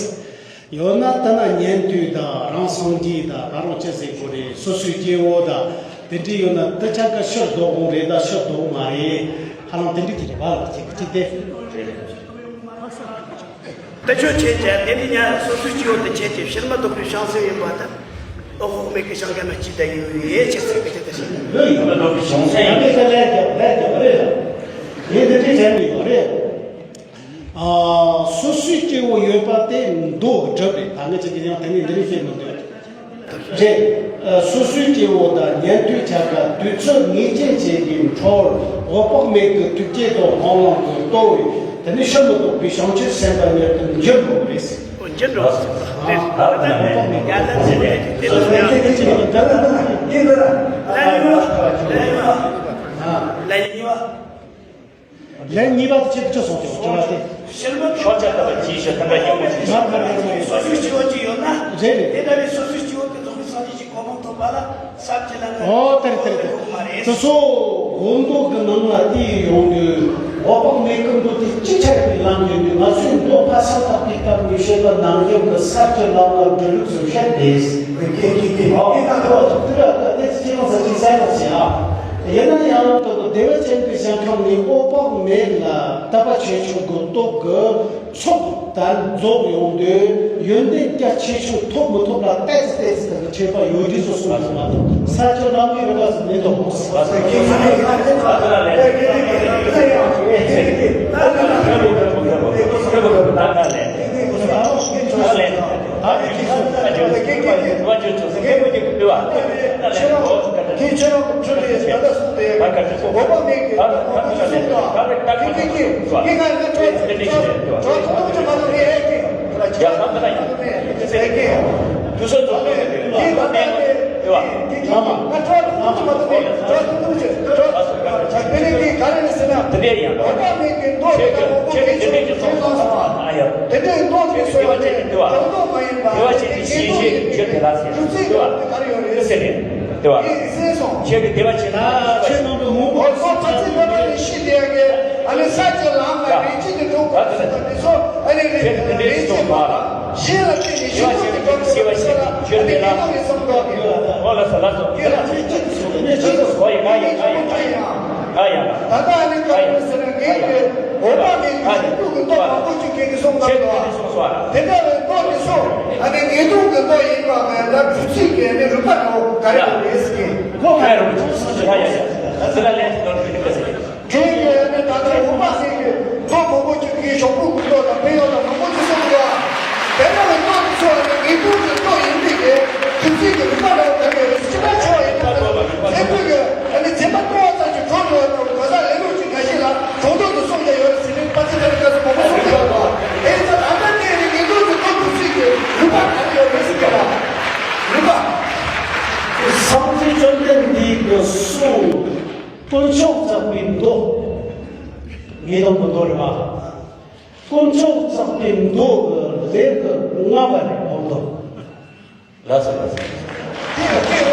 ཡོད་ན་དེ་ན་ཉན་ཐོས་དང་རང་སངས་རྒྱས་དང་ད་རུང་ཅི་ཟེར་དགོས་རེད། སོ་སོའི་སྐྱེ་བོ་དང་དེ་འདྲ་ཡོད་ན། དེ་ཆ་ག་ཕྱིར་ལྡོག་འོང་རེད་ད་ཕྱིར་ལྡོག་མ་རེད། ཧ་ལམ་དེ་འདྲ་གི་རེད་བ། ལགས་ཅིག་གཅིག་དེ། དེ་ཆོས་ཁྱེད་ཀྱིས་དེ་འདྲ་ཉན། སོ་སོའི་སྐྱེ་བོ་དེ་ཁྱེད་ཀྱིས་ཕྱིར་མི་ལྡོག་པའི་བྱང་སེམས་ཡིན་པ་དང་། འོ་ཧོ་མེད་ཀྱི་ཞིང་ཁམས་ལ་སྐྱེས་བསྡད་ཡོད་ཡེ་ཆེ་ཚིག་གི་ཆེད་དུ་ཞིག་ཕྱིར་མི་ལྡོག་པའི་བྱང་སེམས་ཡིན་པས་ལས་ཀྱང་ལས་ཀྱང་རེད། ངས་འདི་འདྲ་བྱས་ནས་ཡོད་རེད། ཨ། སོ་སོའི་སྐྱེ་བོ་ཡོད་པ་དེ་མདོ་གི་སྒྲུབ་རེད། ད་ངས་ཅིག་གི་ཡང་དེ་ནས་འདི་རིགས་བཤད་མི་འདོད། རེད། ཨ། སོ་སོའི་སྐྱེ་བོ་དང་ཉན་ཐོས་ཆ་ག་དུས་ཚོད་ངེས་ཅན་ཅིག་གི་འཕྲོར་འོད་དཔག་མེད་ཀྱི་ཐུགས་བསྐྱེད་དང་སྨོན་ལམ་གྱི་གཏོ་བས། དེ་ནས་ཕྱིར་མི་ལྡོག་པའི་བྱང་ཆུབ་སེམས་དཔའི་མྱུར་དུ་འགྱུར་འགྲོ་བས། འགྱུར་འགྲོ་བས། ཨ། འོད་དཔག་མེད་ཀྱི་ཡ་ལ་ཟེར་ཏེ་དེ་ལ་ཟེར་ཏེ་དེ་ལ་ཡིན་པ། ལ་ཡིན་པ། ལ་ཡིན་པ། ལན་གཉིས་པ་དེ་ཆེད་དུ་ཅི་གསུངས་ཀྱང་དྲི་བ་དེ། ཤོ་ཆ་ལྟ་བ་ཅིའི་ཕྱིར་ཐམས་ཅད་སྙོམས་པར་ཞིག་ང་ཕར་ལྟ་བ་ཡིན། སོ་སོའི་སྐྱེ་བོ་ཅིག་ཡོད་ན། རེད་རེད། དེ་ལྟ་བུའི་སོ་སོའི་སྐྱེ་བོ་དེ་རྫོགས་པའི་སངས་རྒྱས་ཀྱི་གོ་འཕང་ཐོབ་པ་ལ་ཟབ་ཀྱི་ལམ་ལ། ཨོ་དེ་རེད་དེ་རེད་དེ་རེད། དེ་ཚོ་འོ་མདོ་གི་ནང་ལ་དེ་ཡོང་དུས། འོད་དཔག་མེད་ཀྱི་མདོ་དེ་ཅི་ཆ་ཡོད་པའི་ལམ་ཡིན་དུས། ང་ཚོས་མདོ་ཕར་ས་ཐག་གི་སྐབས་ནས་བཤད་པ་ནང་བཞིན་གྱི་ཟབ་ཀྱི་ལམ་ལ་འགྲོ་ལུགས་སུ་བཤད་དེ། ཨོ་དེ་ལ་ད་དེ་ཅི་ལ་ཟབ་ཀྱི་ཟབ་ལ་ཟེར་ཨ། ཡིན་ན་ཡང་དུ་བདེ་བ་ཅན་གྱི་ཞིང་ཁམས་ནི་འོད་དཔག་མེད་ལ་དད་པ་ཆེ་ཆུང་གི་སྟོབས་ཀྱིས་ཚོགས་དར་རྫོགས་ཡོང་དུས་ཡོན་ཏན་རྒྱ་ཆེ་ཆུང་ཐོབ་མི་ཐོབ་ལ་ཏོག་ཙམ་ཏོག་ཙམ་གྱི་ཁྱད་པར་ཡོད་དུས་སུ་གསུངས་པ་མ་གཏོགས། ས་ཆ་ལམ་གྱི་རིམ་པ་ཟེར་མི་འདུག་གོ། ཁྱེད་ཁྱེད་རང་གི་ཁྲོད་དེ་ད་ལྟ་གསུངས་ཏེ། འོད་དཔག་མེད་ཀྱི་འོད་དཔག་མེད་ཀྱི་གསུངས་དང་། ཁྱེད་ཁྱེད་ཁྱེད་ཁྱེད་ང་ང་ཁྲོད་དེ་ཁྲོད་ཐུབ་ཐུབ་ཀྱི་མ་གཏོགས་ངས་ཨེ་ཀི་ཁྱེད་ཁྱེད་ཁྱེད་ཁྱེད་ཁྱེད་དུས་སོ་ཚོགས་ཏེ་དེ་ལ་ཁྱེད་ང་ང་ཁྲོད་ཐུབ་ཐུབ་ཀྱི་མ་གཏོགས་ངས་ཁྲོད་ཐུབ་ཐུབ་ཀྱི་ཁྲོད་དེ་ནས་ཀྱི་ག་རེ་རེད་ཟེར་ན། འོད་དཔག་མེད་ཀྱི་མདོ་དེ་ལྟ་བུ་པོ་དེ་ཆུང་ཆུང་ཆུང་སོང་བ། དེ་ནས་མདོ་དེ་སོང་བ་དེ་གྲོགས་པོ་མ་ཡིན་པ་དེ་ངེས་འབྱུང་གི་རྒྱུ་དེ་ལ་ཟེར། སྒྲུབ་ཚུལ་ཡོད་དེ་ག་རེ་ཡོད་རེད་ཟེར་ནས། དེ་བ། དེ་ཟེར་སོང་། ཁྱེད་ཀྱི་དེ་བ་ཆེ་ན་ཆེ་ནང་དུ་མོ་འོ་ཚོ་ཚ་ཚི་ལོ་ལོ་ནས་ཤི་དེ་ཡ་གི་ཨ་ནི་ས་ཆ་ལམ་ལ་རེ་ཅི་དེ་གྲོགས་པོ་ཟེར་བ་དེ་ཚོ་ཨ་ནི་རེ་རེ་ཅི་མ་གཞན་ལ་བརྟེན་ནས་ཤི་ཁོ་དེ་གྲོགས་པོ་ཟེར་བ་ཟེར་ན་ཨ་ནི་དེ་ཚོ་ནས་བསམ་གྲོགས་ཀྱི་འོ་ལ་ས་ལ་ཚོ་དེ་ལ་ཆེ་ཆེ་ཚོ་ནས་ཆེ་ཚོ་ཧོ་ཡི་ང་ཡི་ང་ཡི་ང་ཡི་ང་ཡི་ད་ལྟ་ཨ་ནི་ག་རེ་ཟེར་ན་ངའི་གི་འོ་མ་གི་ཆེ་ཆུང་གི་མདོ་མང་པོ་ཅིག་གི་གསུང་ལ་དེ་འདྲ་བའི་མདོ་དེ་ཚོ་ཨ་ནི་ངེས་འབྱུང་གི་མདོ་ཡིན་པ་མེད་ན་སྒྲུབ་ཚུལ་གྱི་ཨ་ནི་རིམ་པ་ནང་ག་རེ་རེད་ཟེར་གི་ཁོ་ཁ་རུ་ཆུང་སུ་ཞིག་ལ་ཡ་ཡ་ཟེར་ལ་ལན་ཞིག་ནོར་གི་འདུག་ཟེར། ཁྱེད་ཀྱིས་ཨ་ནི་ད་ལྟ་འོ་མ་ཟེར་གི་མདོ་མང་པོ་ཅིག་གི་ཞོགས་པོ་གི་མདོ་དང་དཔེ་ཡོད་ལ་མང་པོ་ གསུང་། དཀོན་མཆོག་བརྩེགས་པའི་མདོ། ངེས་དོན་གྱི་མདོ་རེད་པ། དཀོན་མཆོག་བརྩེགས་པའི་མདོ་གི་ལེའུ་གི་ལྔ་པ་རེད། འོ་མདོ། ལགས་སོ་ལགས་སོ། དེ་ལ་དེ་ལ་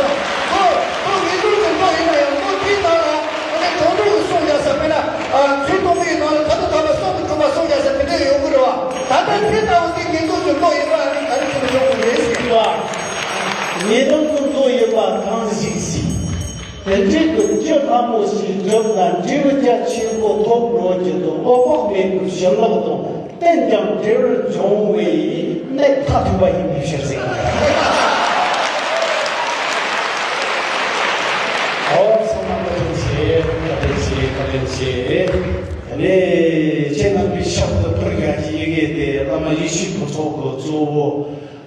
ཁོ་ཁོ་ངེས་དོན་གྱི་མདོ་ཡིན་ན་ཡང་མདོ་དེའི་ནང་ལ་ཨ་ནི་དོན་དུ་གསུང་རྒྱག་ས་མེད་ན། ཨ་ཚུལ་སྟོན་པའི་ནང་ལ་ད་ལྟ་ཐ་མ་གསུམ་གྱི་དྲུག་པ་གསུང་རྒྱག་ས་དེ་འདྲ་ཡོང་གི་རེད་པ། ད་ལྟ་དེ་ལྟ་བུ་དེ་ངེས་དོན་གྱི་མདོ་ཡིན་པ་ཨ་ནི་ག་རེ་བྱས་ནས་ཡོང་གི་རེད་ཟེར་གྱི་འདུག་ཨ། ངེས་དོན་གྱི་མདོ་ཡིན་པ་གང་ཞིག་གཟིགས། དེ་འདྲའི་གི་རྒྱུ་ལྷ་མོ་ཞིག་བསྒྲུབས་ལ་འབྲས་བུ་རྒྱ་ཆེན་པོ་ཐོབ་འགྲོ་རྒྱུ་དང་འོད་དཔག་མེད་ཀྱི་བྱིན་རླབས་དང་རྟེན་ཀྱང་འབྲེལ་བར་འབྱུང་བའི་གནད་མཐའ་ཐུག་པ་ཡིན་པའི་ཕྱིར་ཟེར། ཨོ་ཚང་མ་བཀའ་དྲིན་ཆེ། བཀའ་དྲིན་ཆེ། བཀའ་དྲིན་ཆེ། དེ་ནས་ཁྱེད་རྣམ་པའི་ཕྱག་ཏུ་ཕུལ་ཡག་གི་ཡི་གེ་དེ་བླ་མ་ཡེ་ཤེས་ཕུན་ཚོགས་ཀྱི་གཙོ་བོ།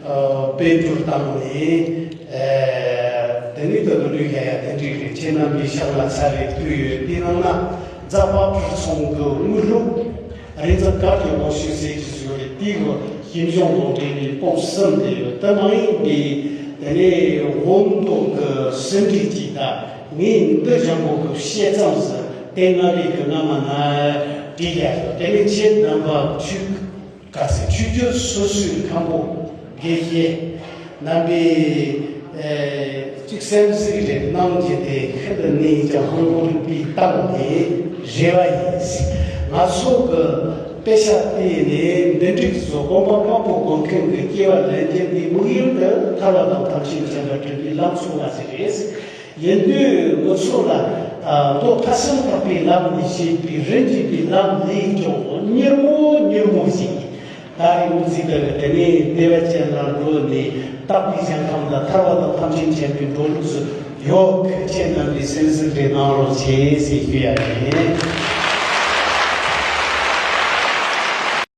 ཨ་དཔེ་སྒྲུར་བཏང་ནས། ཨ་དེ་ནས་ད་དུང་ལུས་ཡ་ཡ་དེ་འདྲའི་རེད། ཁྱེད་རྣམ་པའི་ཕྱག་ལ་ཚར་རེ་ཕུལ་ཡོད། དེའི་ནང་ན་རྫ་དཔལ་ཕུར་ཚོང་གི་དངོས་གྲུབ་རིག་འཛིན་གར་གྱི་ལོངས་སྤྱོད་ཟེར་གྱི་བཟོས་རེད། དེའི་གི་ཞིང་སྦྱོང་དང་འབྲེལ་བའི་པོད་གསུམ་དེ་ཡོད། དེ་མ་ཡིན་པའི་དེ་ནས་འོ་མདོ་གི་ཟིན་བྲིས་གཅིག་དང་། ངས་འདི་སྦྱང་དགོས་གི་བཤད་མཚམས་སུ་དེ་སྔ་བའི་གི་སྔ་མ་ན་བྲིས་ཡ་ཡོད། དེ་ནས་ཁྱེད་རྣམ་པ་ཆོས། གལ་སྲིད་ཆོས་བརྒྱུད་སོ་སོའི་མཁན་པོ་དགེ་བཤེས་རྣམ་པས་ཨེ་གཅིག་གསན་གཟིགས་རེ་གནང་རྒྱུ་དེ་ཤིན་ཏུ་ནས་ཀྱང་ཧང་ལོ་རིག་པའི་སྟེང་ནས་རེ་བ་ཡིན། ང་ཚོ་གི་དཔེ་ཆ་བལྟས་ནས་འདི་འགྲིག་བཟོ། དགོན་པ་མང་པོ་དགོན་མཁན་གྱི་སྐྱེ་བ་ལེན་རྒྱུ་འདི་དམིགས་ཡུལ་དུ་ཐར་པ་དང་ཐམས་ཅད་མཁྱེན་པར་འགྲུབ་པའི་ལམ་སོང་བ་ཞིག་རེད། ཡིན་དུས་ང་ཚོ་ལ་ཨ་མདོ་ཕ་སངས་བརྟག་པའི་ལམ་ནས་བཤད་པའི་རིན་འབྱེད་པའི་ལམ་ལས་ཀྱང་མྱུར་མོ་མྱུར་མོ་ཞིག་ད་རེས་དབུ་འཛིན་དེ་ལ་དེ་ནས་བདེ་བ་ཅན་ལ་འགྲོ་ནས་བརྟག་པའི་ཞིང་ཁམས་ལ་ཐར་པ་དང་ཐམས་ཅད་མཁྱེན་པའི་འགྲོ་ལུགས་སུ་ཡོད། ཁྱེད་རྣམས་ཀྱིས་གསན་གཟིགས་རེ་གནང་རོགས་བྱེད་ཟེར་ཞུ་ཡ་ཡིན།